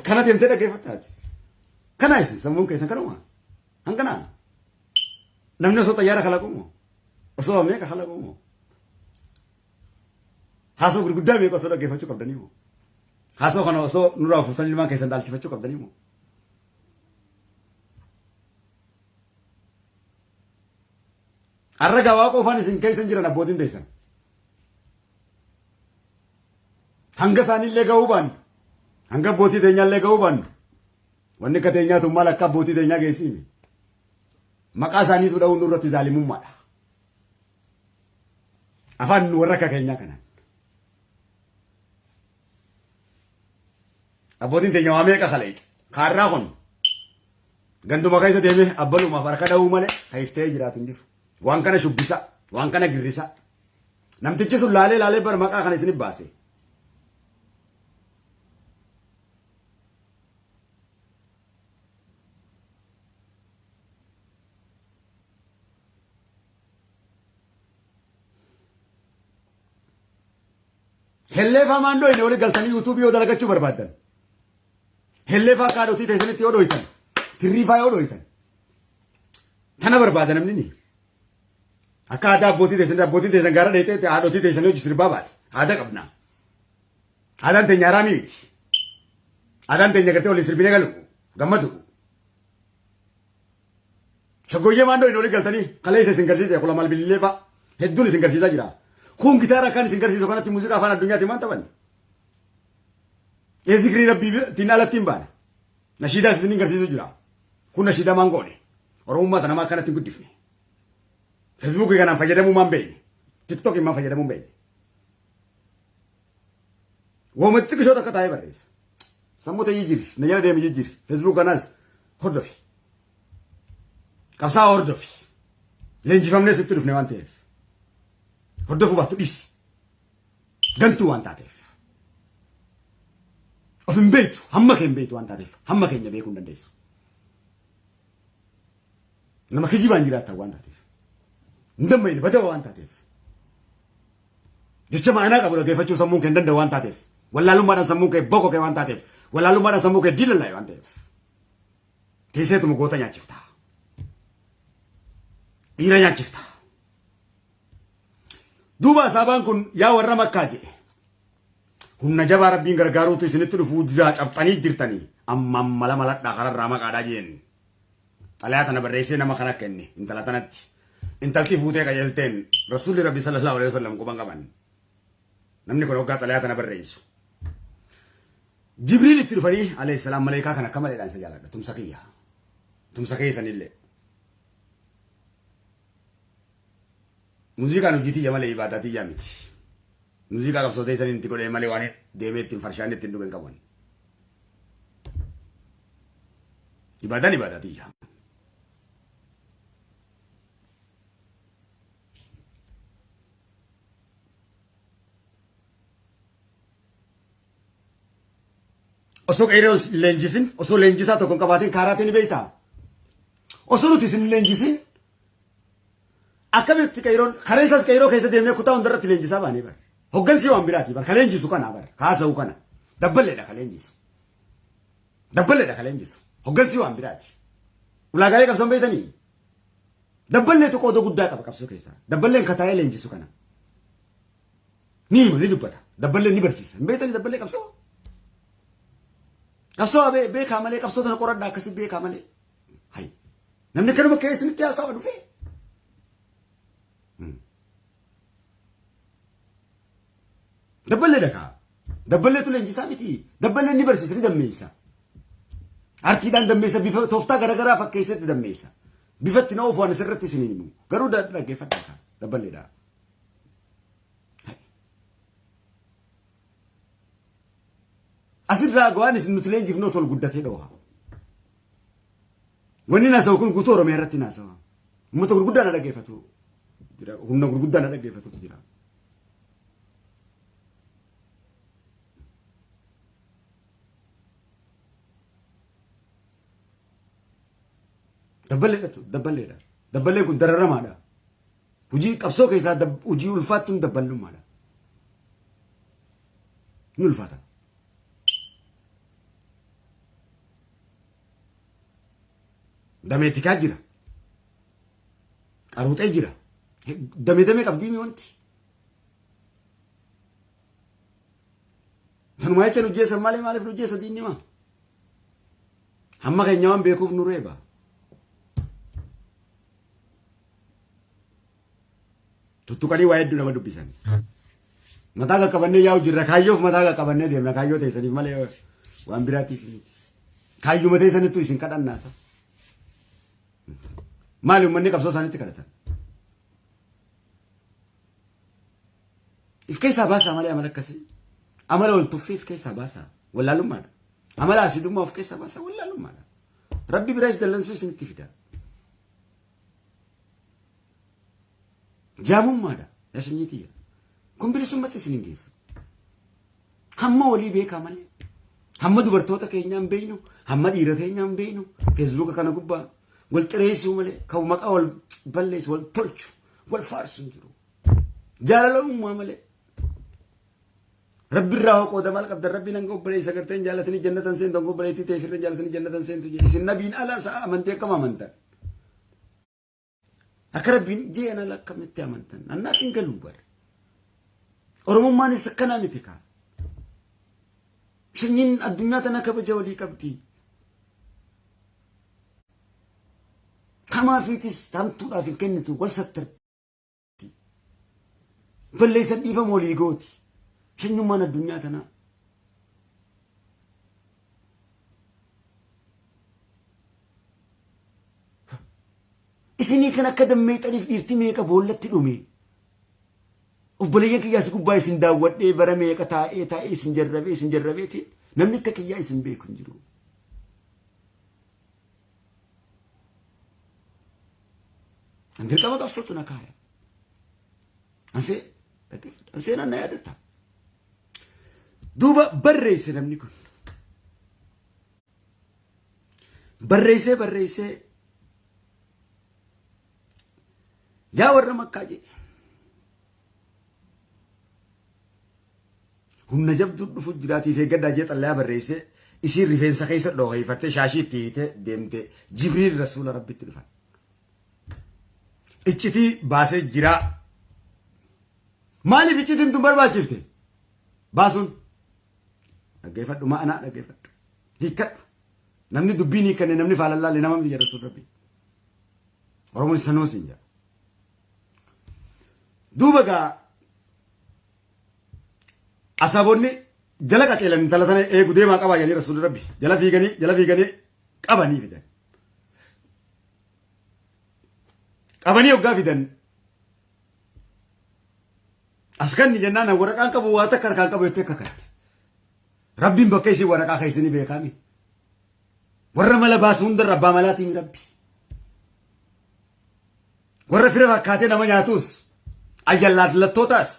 kana deemtee dhaggeeffattaati. Kana isin sammuun keessan kanuma. Hanganaa. Namni osoo xayyaara kalaqu moo? Osoo meeqa kalaqu moo? Haasoo gurguddaa meeqa osoo dhaggeeffachuu qabdanii moo? Haasoo kana osoo nurraa fuutan ilmaan keessan dhaalchifachuu qabdanii moo? Har'a gabaa qofaan isin keessa hin jiran abbootiin teessan. Hanga isaaniillee gahuu baannu. Hanga abbootii teenyaallee gahuu baannu. Wanni akka teenyaatu maal akka abbootii teenyaa geessiimi. Maqaa isaaniitu dha'uun nurratti zaalimummaadha. Afaan warra akka keenyaa kanaan. Abbootiin teenya waa meeqa kaleexa. Kaarraa kun ganduma keessa deemee abbalumaaf harka dha'uu malee haiftee jiraatu hin jiru. Waan kana shubbisa. Waan kana girrisa. Namtichi sun laalee laalee bar maqaa kana isinif baase. Helleefaa maan dhoyne wali galtanii yuutuubii yoo dalagachuu barbaaddan. Helleefaa akka haadhotii teessanitti yoo dhoytan. Tirriifaa yoo dhoytan. Tana barbaada namni ni. Akka aadaa abbootii teessan abbootiin teessan gaara dheetee haadhotii teessan hojii sirbaa baate. Aadaa qabna. Aadaan teenya haraamii miti. Aadaan teenya gartee waliin sirbinee galu gammadu. Shaggooyyee maandoo hin olii galtanii kaleessa isin garsiise kula maal bilillee fa'a hedduun isin garsiisaa jira. Kun gitaara kan isin garsiisu kanatti muuziqaa afaan addunyaatiin waan taphanne. Ee zikrii rabbiitiin alatti hin baane. Nashiidaas isin garsiisu jira. Kun nashiidaa maan goone. Oromummaa tana maa akkanatti hin guddifne. Feesbuukii kanaan fayyadamuu maan beekne. Tiktookiin maan fayyadamuu hin beekne. Woomatti xiqqishoo takka taa'ee barreessa. Sammuu ta'e jijjiiri. Na jala deemi jijjiiri. Feesbuuk kanaas hordofi. Qabsaa'aa hordofi. Leenjifamnee sitti dhufne waan ta'eef. Hordofuu baattu dhiisi. Gantuu waan taateef. Of hin beektu. Hamma kee hin beektu waan taateef. Hamma keenya beekuu hin dandeessu. Nama kijibaan jiraattan waan taateef. Hin dammayne badawa waan taateef. Jecha ma'anaa qabu dhaggeeffachuu sammuun kee hin danda'u waan taateef. Wallaalummaadhaan sammuun kee boko kee waan taateef. Wallaalummaadhaan sammuu kee diilallaa'e waan ta'eef. Teesseetuma goota nyaachifta. Dhiira nyaachifta. Duuba asaabaan kun yaa warra makkaa jedhe. Humna jabaa rabbiin gargaaruutu isinitti dhufuu jira cabxanii jirtanii. Amma mala maladhaa kararraa maqaadhaa jeen. Xalayaa tana barreessee nama kana kenne intala tanatti. Intalti fuutee qajeelteen rasuulli rabbi sallallahu alaihi wasallam quban qaban. Namni kun hoggaa xalayaa tana barreessu. Jibriil itti dhufanii alayhi salaam maleekaa kana akka maleedhaan isa jaaladha tumsa kiyya. Tumsa keessanillee. Muuziqaan hojii tiyya malee ibaadaa tiyyaa miti. Muuziqaa qabsoo teessaniin itti godhee malee waan deemee ittiin farshaan ittiin dhuge hin qabu. Ibaadaan ibaadaa tiyya. Osoo qeerroo leenjisin, osoo leenjisaa tokko hin qabaatin kaaraatiin ni beektaa? Osoo nuti isin leenjisin akkamitti qeerroon karaa isaas qeerroo keessa deemnee kutaa hundarratti leenjisaa baanee bara. Hoggansi waan biraati bara ka leenjisu kana bara kaasa'u kana dabballeedha ka leenjisu. Dabballeedha ka leenjisu. Hoggansi waan biraati. Ulaagaalee qabsoon beektanii? Dabballeetu qooda guddaa qaba qabsoo keessaa. Dabballeen ka taa'ee leenjisu kana. Ni hima ni dubbata. Dabballeen ni barsiisa. Hin beektanii dabballee qabsoo? Qabsoo beekaa malee qabsoo tana qoradhaa akkasii beekaa malee. Hay. Namni kanuma ka'ee isinitti haasawa dhufee. Dabballee dhagaa. Dabballeetu leenjisaa miti. Dabballeen ni barsiisa ni dammeessa. Artiidhaan dammeessa bifa tooftaa garaagaraa fakkeessetti dammeessa. Bifa itti na oofu waan asirratti isiniin himu. Garuu dhaggeeffadhaa dabballeedha. Asirraa waan isin nuti leenjifnu tol guddatee dhoha. Wanni naasawu kun guutuu Oromiyaa irratti naasawa. Uummata gurguddaa na dhaggeeffatu jira. Humna gurguddaa na dhaggeeffatutu jira. Dabballeedha dabballeedha. Dabballeen kun dararamaadha. Hojii qabsoo keessaa hojii ulfaattuun dabballummaadha. Ni ulfaata. Damee tikaa jira. Qaruuxee jira. Damee damee qabdii mi wanti. Kanumaa jecha nu jeessan malee maaliif nu jeessa diinni maa? Hamma keenya waan beekuuf nu reeba. Tuttuqanii waa hedduu nama dubbisan. Mataa qaqqabannee yaa'u jirra. Kaayyoof mataa qaqqabannee deemna. Kaayyoo teessaniif malee waan biraatiif miti. Kaayyuma teessanittu isin kadhannaasa. Maali uummanni qabsoo isaaniitti kadhatan? If keessaa baasaa malee amala akkasii. Amala wal tuffii if keessaa baasaa. Wallaalummaadha. Amala asidummaa of keessaa baasaa wallaalummaadha. Rabbi biraas dallansuu isinitti fida. Jaamummaadha. Yaa sanyii tiyya. Kun bilisummatti isin hin geessu. Hamma walii beekaa malee. Hamma dubartoota keenyaa hin beeknu, hamma dhiira keenyaa hin beeknu, feesbuuka kana gubbaa wal xireessuu malee kan maqaa wal balleessu, wal tolchu, wal faarsu hin jiru. Jaalala uumaa malee. Rabbi irraa hoo qooda maal qabdan rabbiin hanga obboleessa gartee hin jaalatanii jannatan seentu hanga obboleettii ta'e firra hin jaalatanii jannatan seentu jedhe isin nabiin ala sa'a amantii akkam amantan. Akka rabbiin je'an ala akkamitti amantan annaaf hin galuu bara. Oromummaanis akkanaa miti kaa. Sanyiin addunyaa tana kabaja walii qabdi. Hamaafiitis hamtuudhaaf hin kennitu wal sattarti. Balleessan dhiifama walii gooti. Sanyummaan addunyaa tanaa. Isinii kan akka dammeexaniif dhiirti meeqa boollatti dhume. Obboleeyyan kiyyaa si gubbaa isin daawwadhee bara meeqa taa'ee taa'ee isin jarrabee isin jarrabeetiin namni akka kiyyaa isin beeku hin jiru. An dirqama qabsootu na kaaya. Ansee dhaggeeffadhu. Seenaan na yaadata. Duuba barreesse namni kun. Barreessee barreessee yaa warra makkaa jedhe. Humna jabduu dhufu jiraatiif eeggadhaa jee xallayaa barreessee isiin rifeensa keessa dhooheeffattee shaashii itti hiitee deemte Jibriil rasuula rabbitti dhufan. Iccitii baasee jiraa. Maaliif iccitiin tun barbaachifte? Baasuun. Dhaggeeffadhu ma'anaa dhaggeeffadhu. Hiikkadhu. Namni dubbiin hiikkanne namni faalallaalle nama miti jedha rasuul rabbi. Oromoon sanuma siin jedha. Duuba gaa asaabonni jala qaceelan intala tana eegu deemaa qabaa jedhanii rasuulli rabbi jala fiiganii jala fiiganii qabanii fidan. Qabanii hoggaa fidan as kanni jennaan waraqaan qabu waa takka harkaan qabu jettee kakatte. Rabbiin bakka isii waraqaa keessa ni beekaami. Warra mala baasu hundarra abbaa malaatiin rabbi. Warra fira fakkaatee nama nyaatus ayyallaatlattootaas.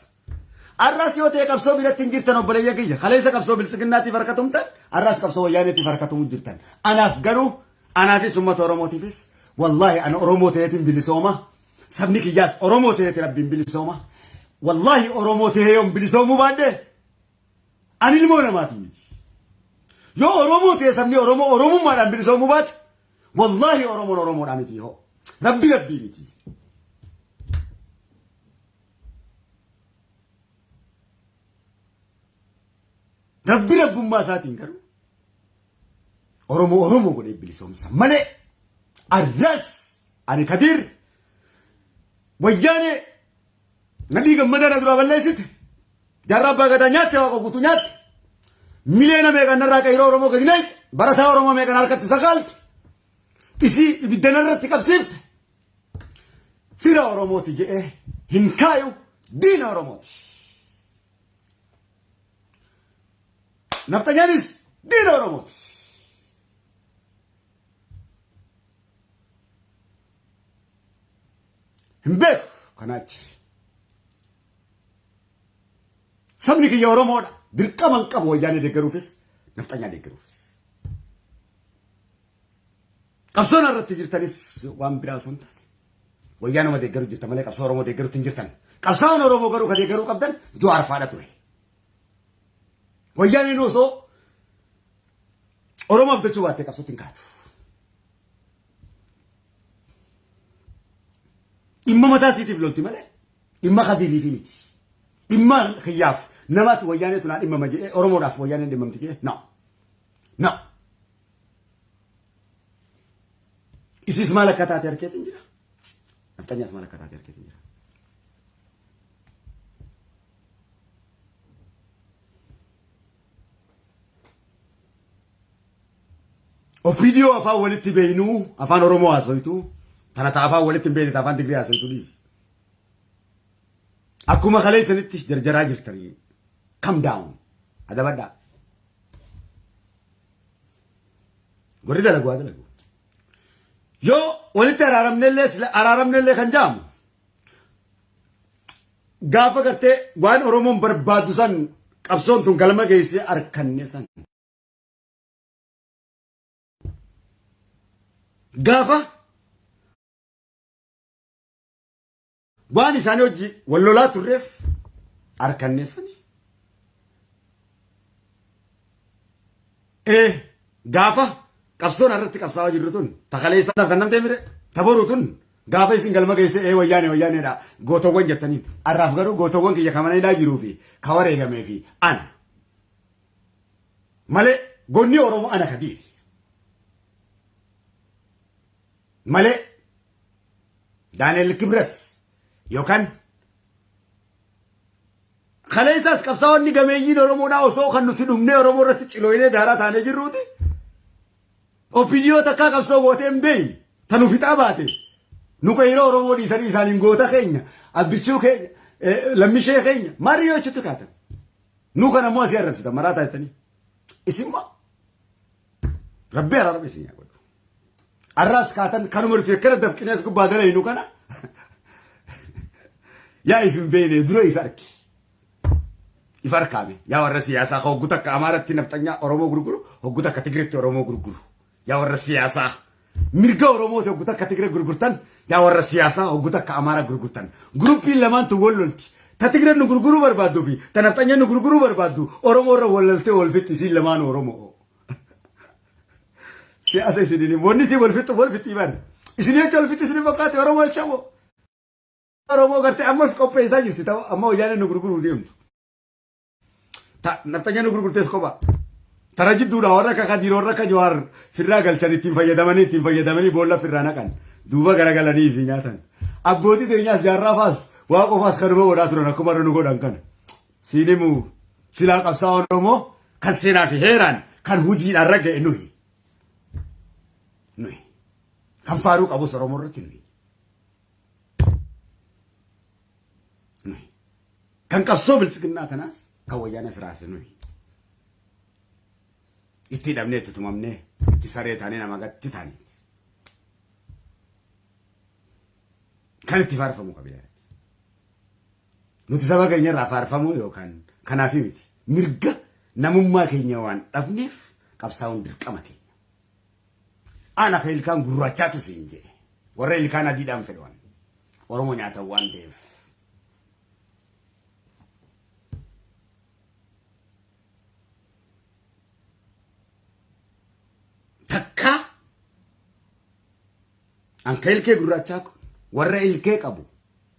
Arraas yoo ta'e qabsoo biratti hin jirtan obboleeyyan kiyya. Kaleessa qabsoo biltsiginnaatiif harka tumtan, arraas qabsoo wayyaaneetiif harka tumu jirtan. Anaaf garuu anaafis uummata Oromootiifis wallaahi ana Oromoo ta'eetiin bilisooma. Sabni kiyyaas Oromoo ta'eeti rabbiin bilisooma. Wallaahi Oromoo ta'ee yoon bilisoomuu baadhe ani ilmoo namaatii miti. Yoo Oromoo ta'e sabni Oromoo Oromummaadhaan bilisoomuu baate Wallaahi Oromoon Oromoodhaa miti hoo. Rabbi rabbii miti. Rabbi rabbummaa isaatiin garuu Oromoo Oromoo godhee bilisoomsa malee arras ani Kadiir wayyaanee nadhii gammadaa na duraa balleessite jaarraa abbaa gadaa nyaatte waaqa guutuu nyaatte miliyoona meeqan narraa qeyroo Oromoo gadi naqxe barataa Oromoo meeqan harkatti sakaalte isii ibidda narratti qabsiifte fira Oromooti jedhee hin kaayu diina Oromooti. Nafxanyaanis diina Oromooti. Hin beeku kanaachi. Sabni kiyya Oromoodha. Dirqama hin qabu wayyaanee deeggaruufis nafxanyaa deeggaruufis. Qabsoon irratti jirtanis waan biraa osoo hin taane. Wayyaanuma deeggaruu jirtan malee qabsoo Oromoo deeggaruutti hin jirtan. Qabsaa'oon Oromoo garuu ka deeggaruu qabdan Jawaar faadha ture. Wayyaaneen osoo Oromoo abdachuu baattee qabsootti hin kaatu. Dhimma mataa isiitiif lolti malee dhimma kadiiriifi miti. Dhimma kiyyaaf namaatti wayyaanee tunaa dhimmama jedhee Oromoodhaaf wayyaaneen dhimmamti jedhee no. No. Isiis maal akka taate harkeetiin jira. Nafxanyaas maal akka taate harkeetiin jira. OPDO afaan walitti beeynuu afaan Oromoo haasoytu tana ta afaan walitti hin beekne ta afaan Tigree haasoytu dhiisi. Akkuma kaleessanitti jarjaraa jirtanii. Calm down. Adabadhaa. Warri dalagu haa dalagu. Yoo walitti araaramnellee araaramnellee kan jaamu Gaafa gartee waan Oromoon barbaadu san qabsoon tun galma geessee arkanne san. Gaafa waan isaanii hojii wal lolaa turreef arkanne sani. Ee gaafa qabsoon irratti qabsaa'aa jirru tun takaleessa kan namtee mire taboruu tun gaafa isin galma geesse ee wayyaane wayyaaneedha gootowwan jettaniin arraaf garuu gootowwan kiyya kamanidhaa jiruu fi ka wareegamee fi ana malee gonni Oromoo ana kadiiri malee Daani'el Kibret yookaan kaleessaas qabsaa'onni gameeyyiin Oromoodhaa osoo kan nuti dhumnee Oromoo irratti cilooyinee daaraa taanee jirruuti. Opiniyoo takkaa qabsoo gootee hin beeyne ta nu fixaa baate nu qeyroo Oromoo dhiisanii isaaniin goota keenya abbichuu keenya lammishee keenya maarri yoo achitti kaatan. Nu kana immoo asii arrabsitan maraataa jettanii. Isin immoo rabbi araarama isin yaa godhu. Arraas kaatan kanuma nuti akkana dafqinee as gubbaa dalaynu kana yaa if hin beekne dura if arki. If arkaame yaa warra siyaasaa hoggu takka Amaaratti nafxanyaa Oromoo gurguru hoggu takka Tigreetti Oromoo gurguru yaa warra siyaasaa. Mirga Oromooti hoggu takka Tigree gurgurtan yaa warra siyaasaa hoggu takka Amaara gurgurtan. Guruppiin lamaan tun wal lolti. Ta Tigreen nu gurguruu barbaadduu fi ta nafxanyaan nu gurguruu barbaaddu Oromoo irra wal loltee wal fixxi isiin lamaan Oromoo. Siyaasa isiniin wanni isin wal fixxu wal fixxii bari. Isin jecha wal fixxi isin fakkaate Oromoo jecha moo? Oromoo gartee ammas qopheessaa jirti ta'u amma wayyaaneen nu gurguruu deemtu. Ta nafxanyaan nu gurgurtees kophaa. Tara jidduudha warra akka Kadiir warra akka Jawaar firraa galchan ittiin fayyadamanii boolla firraa naqan duuba garagalanii fi nyaatan. Abbootii teenyaas jaarraa faas waa qofaas kanuma godhaa turan akkuma irra nu godhan kana. Siin himu silaa qabsaa Oromoo kan seenaa fi heeraan kan hojiidhaan raga'e nuyi. Nuyi. Kan faaruu qabus Oromoo irratti nuyi. Nuyi. Kan qabsoo biltsiginnaa kanaas kan wayyaana siraase nuyi. Itti hidhamnee itti tumamnee itti saree taanee nama gatti taaneeti. Kan itti faarfamu qabiyaa. Nuti saba keenya irraa faarfamuu yookaan kanaaf miti. Mirga namummaa keenya waan dhabneef qabsaa'uun dirqama keenya. Ana ka ilkaan gurraachaatu siin jedhe. Warra ilkaan adiidhaan fedhan. Oromoo nyaatan waan ta'eef. Takkaa an ka ilkee gurraachaa kun warra ilkee qabu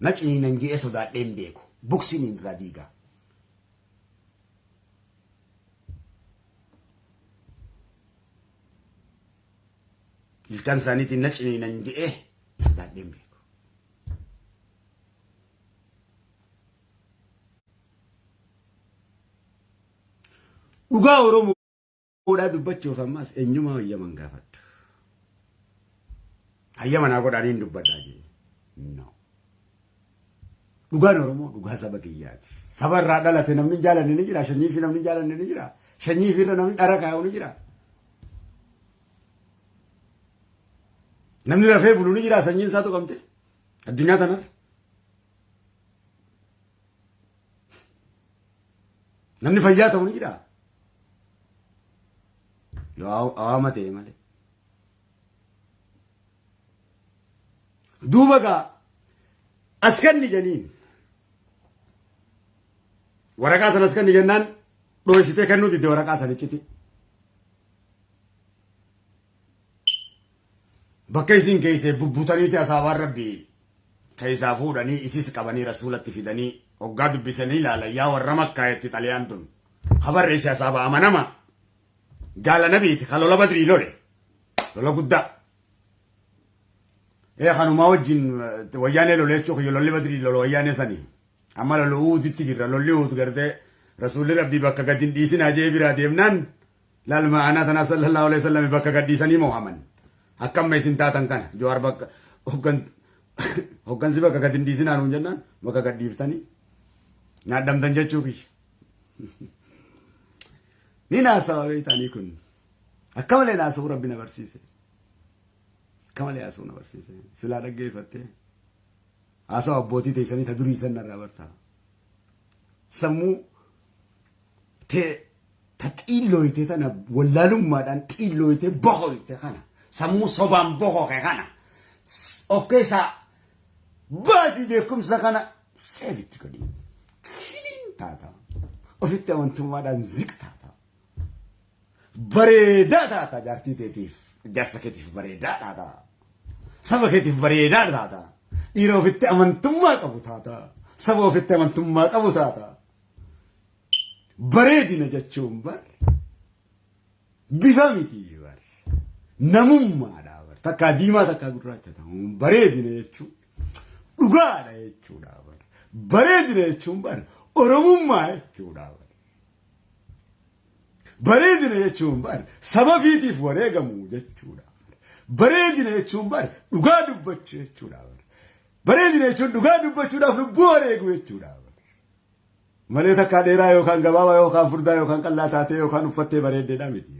na ciniinan je'ee sodaadhee hin beeku. Buksiin hin irraa diigaa. Ilkaan isaaniitiin na ciniinan je'ee sodaadhee hin beeku. Dhugaa Oromoodhaa dubbachuuf ammas eenyumaa hayyaman gaafadhu. Hayyama naa godhaanii hin dubbadhaa jee. No. Dhugaan Oromoo dhugaa saba kiyyaati. Saba irraa dhalate namni hin jaalanne ni jira. Sanyii fi namni hin jaalanne ni jira. Sanyii fi irra namni dhara kaa'u ni jira. Namni rafee bulu ni jira sanyiin isaa tuqamte. Addunyaa tanarra. Namni fayyaa ta'u ni jira. Yoo awaama ta'e malee. Duuba gaa as kenni janiin. Waraqaa sana as kenni jennaan dhoysitee kennuu didde waraqaa sana icciti. Bakka isin keessa bubbutaniiti asaabaan rabbii keessaa fuudhanii isis qabanii rasuulatti fidanii hoggaa dubbisanii ilaalan yaa warra makkaa jetti xaliyaan tun. Kabarre isi asaaba amanama. Jaala nabiiti ka lola badrii lole. Lola guddaa. Ee kanumaa wajjin wayyaanee lole jechuu kiyya lolli badrii lola wayyaanee sanii. Amma lola uuditti jirra lolli uud gartee rasuulli rabbii bakka gad hin dhiisinaa jee biraa deemnaan laal ma'anaa tanaa sallallahu alaihi wasallam bakka gad dhiisanii moohaman. Akka amma isin taatan kana Jawaar bakka hoggansi bakka gad hin dhiisinaa nuun jennaan bakka gad dhiiftanii nyaadhamtan jechuu kiyya. Ni naasawa beeytaanii kun. Akka malee naasa'uu rabbi na barsiise. Akka malee haasa'uu na barsiise. Silaa dhaggeeffattee. Haasawa abbootii teessanii ta durii san narraa bartaa. Sammuu tee ta xiillooyte tana wallaalummaadhaan xiillooyte bokoyte kana sammuu sobaan bokoke kana of keessaa baasii beekumsa kana seefitti godhi. Kiliin taata. Ofitti amantummaadhaan ziq taata. Bareedaa taata jaartii teetiif jaarsa keetiif bareedaa taata. Saba keetiif bareedaa taata. Dhiira ofitti amantummaa qabu taata. Saba ofitti amantummaa qabu taata. Bareedina jechuun bar bifa miti bar namummaadha bar takkaa diimaa takkaa gurraacha ta'uun bareedina jechuun dhugaadha jechuudha bar bareedina jechuun bar oromummaa jechuudha bar bareedina jechuun bar saba fiitiif wareegamu jechuudha bareedina jechuun bar dhugaa dubbachuu jechuudha bar bareedina jechuun dhugaa dubbachuudhaaf lubbuu wareegu jechuudha bar. Malee takkaa dheeraa yookaan gabaabaa yookaan furdaa yookaan qallaa taatee yookaan uffattee bareeddeedha miti.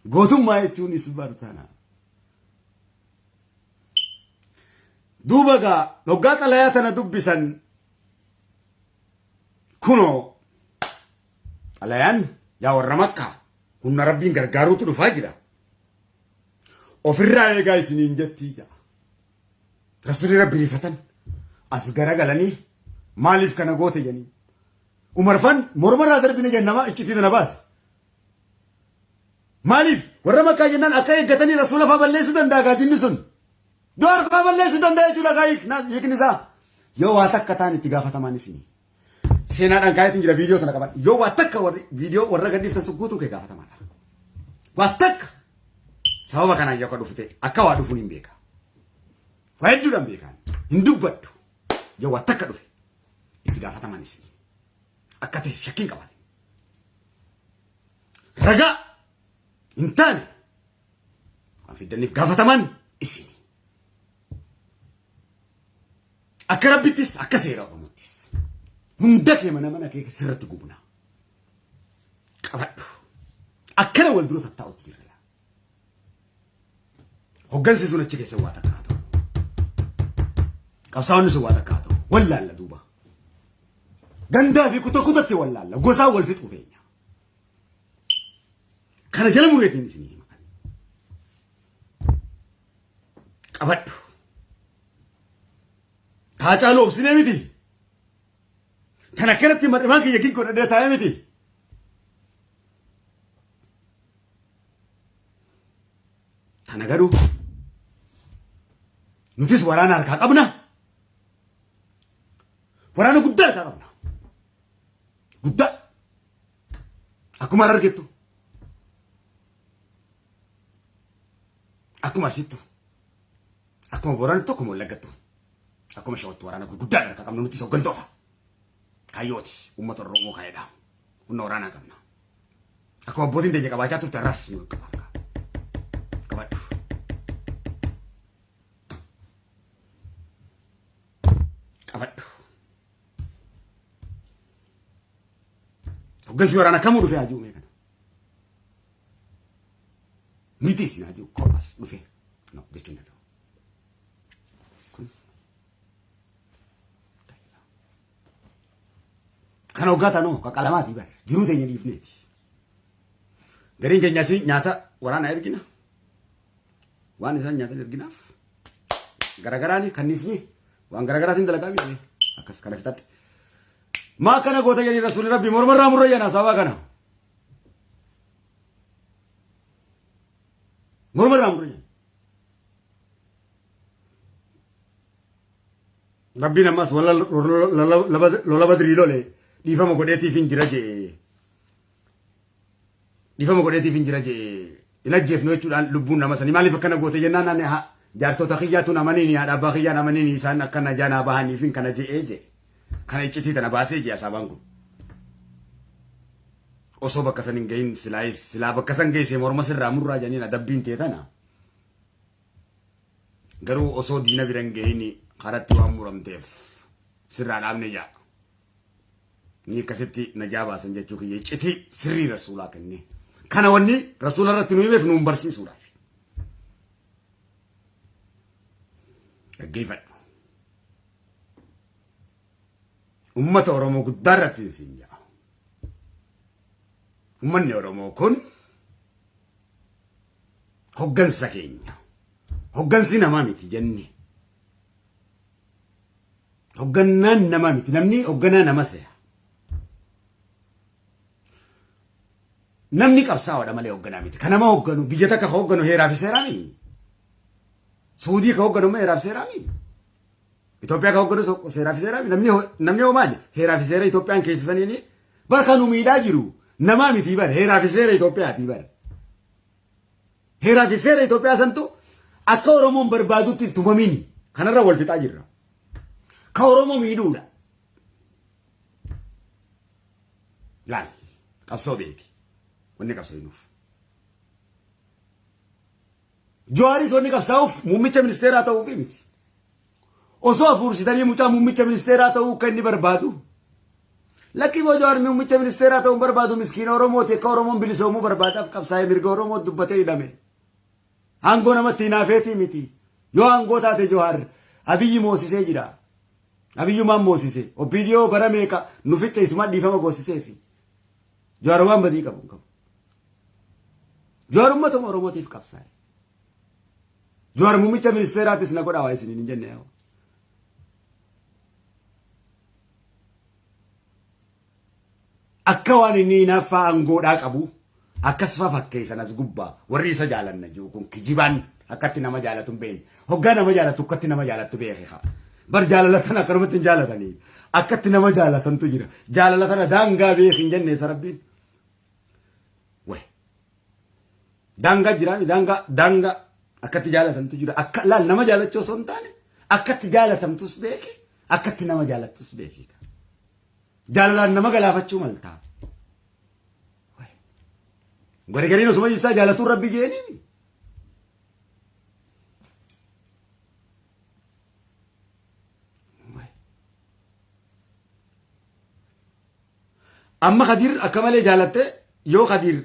Gootummaa jechuunis bartana. Duuba gaa dhoggaa xalayaa tana dubbisan kunoo xalayaan yaa warra makkaa humna rabbiin gargaaruutu dhufaa jira. Ofirraa eegaa isiniin jettii ja'a. Rasuulli Rabbi rifatan as garagalanii maaliif kana goote jedhanii. Umar fan mormarraa darbine jedhan nama iccitii tana baase. Maaliif warra makkaa jennaan akka eeggatanii rasuula faa balleessuu danda'a gaajinni sun. Du'aar faa balleessuu danda'a jechuudha gaa hiikni isaa. Yoo waa takka ta'an itti gaafatamaan isinii. Seenaadhaan kaayetiin jira viidiyoo tana qaban. Yoo waa takka warri viidiyoo warra gadhiiftan sun guutuun kee gaafatamaadha. Waa takka sababa kanaan yoo akka dhufu ta'e akka waa dhufuun hin beeka. Waa hedduudhaan beekaan hin dubbadhu. Yoo waa takka dhufe itti gaafatamaan isin. Akka ta'e shakkiin qabaate. Ragaa hin taane waan fiddaniif gaafatamaan isin. Akka rabbittis akka seera Oromottis. Hunda kee mana mana kee sirratti gubna. Qabadhu. Akkana wal dura tattaa'utti jirra. Hoggansi sun achi keessa waa takka haa ta'u. Qabsaa'onni sun waa takka haa ta'u. Wallaalla duuba. Gandaa fi kuta kutatti wallaalla. Gosaa wal fixuu feenya. Kana jala mureetiin isinii hima. Qabadhu. Haacaaluu obsinee miti. Kan akkanatti mar'imaan kiyya gin godhadhee taa'ee miti. Kana garuu nutis waraana harkaa qabna. Waraana guddaa harkaa qabna. Guddaa. Akkuma argittu. Akkuma Arsiittu. Akkuma Booranattu akkuma Wallaggattu. Akkuma Shawattu waraana gurguddaa harkaa qabna nutis hooggantoota. Kaayyooti uummata Oromoo kaayedha. Humna waraanaa qabna. Akkuma abbootiin teenya qabaachaa turte har'as nu qaba. Qabadhu. Qabadhu. Hoggansi waraanaa kamuu dhufee haa jiru mee kana. Miti isin haa jiru kophaas dhufee no jechuun danda'u. Kun kana hoggaa taanoo qaqalamaati bara jiruu teenya dhiifneeti. Gariin keenya asii nyaata waraanaa ergina. Waan isaan nyaatan erginaaf. Garagaraani kanniisni waan garagaraatiin dalagaa biyya akkas kana fixadhe. Maa akkana goota jedhanii rasuulli rabbii mormarraa murra jedhan hasaabaa kana. Mormarraa murra jedhan. Rabbiin ammas lola badrii lole dhiifama godheetiif hin jira jee. Dhiifama godheetiif hin jira jee. Hin ajjeefnu jechuudhaan lubbuun nama sanii maaliif akkana goote jennaan ani jaartota kiyyaatu namaniin haadha abbaa kiyyaan amaniin isaan akkana jaanaa bahaniif hin kana je'ee jee. Kana iccitii tana baasee jee asaabaan kun. Osoo bakka san hin gahin silaa bakka san geesse morma sirraa murraa jedhaniin adabbiin tee tana. Garuu osoo diina bira hin gahin karatti waan muramteef sirraa dhaabne jaa. Ni akkasitti najaa baasan jechuu kiyya iccitii sirrii rasuulaa kenne. Kana wanni rasuula irratti nu himeef nuun barsiisuudhaaf. Dhaggeeffadhu. Ummata Oromoo guddaa irratti isin ja'a. Ummanni Oromoo kun hoggansa keenya. Hoggansi namaa miti jenne. Hoggannaan namaa miti. Namni hogganaa nama se'a. Namni qabsaa'oodha malee hogganaa miti. Kan nama hogganu biyya takka ka hogganu heeraa fi seeraa miti. Suudii ka hogganu immoo heeraa fi seeraa miti. Itoophiyaa ka hogganu seeraa fi seeraa miti. Namni namni hoo maali? Heeraa fi seera Itoophiyaan keessa saniini bar kan nu miidhaa jiru namaa miti bar heeraa fi seera Itoophiyaati bar. Heeraa fi seera Itoophiyaa santu akka Oromoon barbaadutti hin tumamini. Kanarra wal fixaa jirra. Ka Oromoo miidhuudha. Laal qabsoo beeki. Wanni qabsoonuuf. Jawaaris wanni qabsaa'uuf muummicha ministeeraa ta'uufi miti. Osoo hafuursitanii mucaa muummicha ministeeraa ta'uu akka inni barbaadu. Lakkii boo Jawaar muummicha ministeeraa ta'uu barbaadu miskiina Oromooti akka Oromoon bilisoomuu barbaadaaf qabsaa'ee mirga Oromoo dubbatee hidhame. Aangoo namatti hinaafeetii miti. Yoo aangoo taate Jawaar Abiyyi moosisee jira. Abiyyumaan moosise. OPDO bara meeqa nu fixxe isuma dhiifama goosiseefi. Jawaar waan badii qabu hin qabu. Jawaar uummatuma Oromootiif qabsaa'e. Jawaar muummicha ministeeraatis na godhaa waa isiniin hin jenne yaa. Akka waan inni hinaaffaa aangoodhaa qabu akkas fa fakkeessan as gubbaa warri isa jaalanna jiru kun kijibaan akkatti nama jaalatu hin beekne. Hoggaa nama jaalatu akkatti nama jaalattu beeke haa. Bar jaalala tana akkanumatti hin jaalatanii. Akkatti nama jaalatantu jira. Jaalala tana daangaa beeki hin jenne isa rabbiin. Wayi. Daangaa jiraami daangaa daangaa akkatti jaalatamtu jira. Akka laal nama jaalachuu osoo hin taane akkatti jaalatamtus beeki akkatti nama jaalattus beeki. Jaalalaan nama galaafachuu maltaa. Gargariin osuma isaa jaalatuun rabbi jeeniimi. Amma Kadiir akka malee jaalatte yoo Kadiir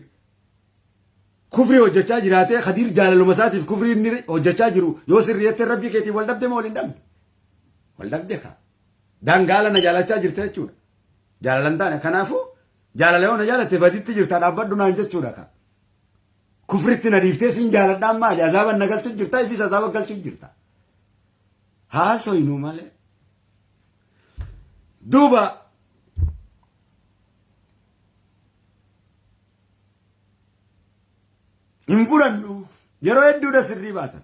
kufrii hojjechaa jiraate Kadiir jaalaluma isaatiif kufrii inni hojjechaa jiru yoo sirrii jette rabbii keetiin wal dhabde moo wal hin dhabne? Wal dhabde kaa. Daangaala na jaalachaa jirta jechuudha. Jaalala hin taane kanaafuu jaalala yoo na jaalatte baditti jirta dhaabbadhu naan jechuudha kaa. Kufritti na dhiiftee siin jaaladhaan maali? Azaaban na galchuu jirta ifis azaaba galchuu jirta. Haasoynu malee. Duuba hin fudhannu yeroo hedduudha sirrii baasan.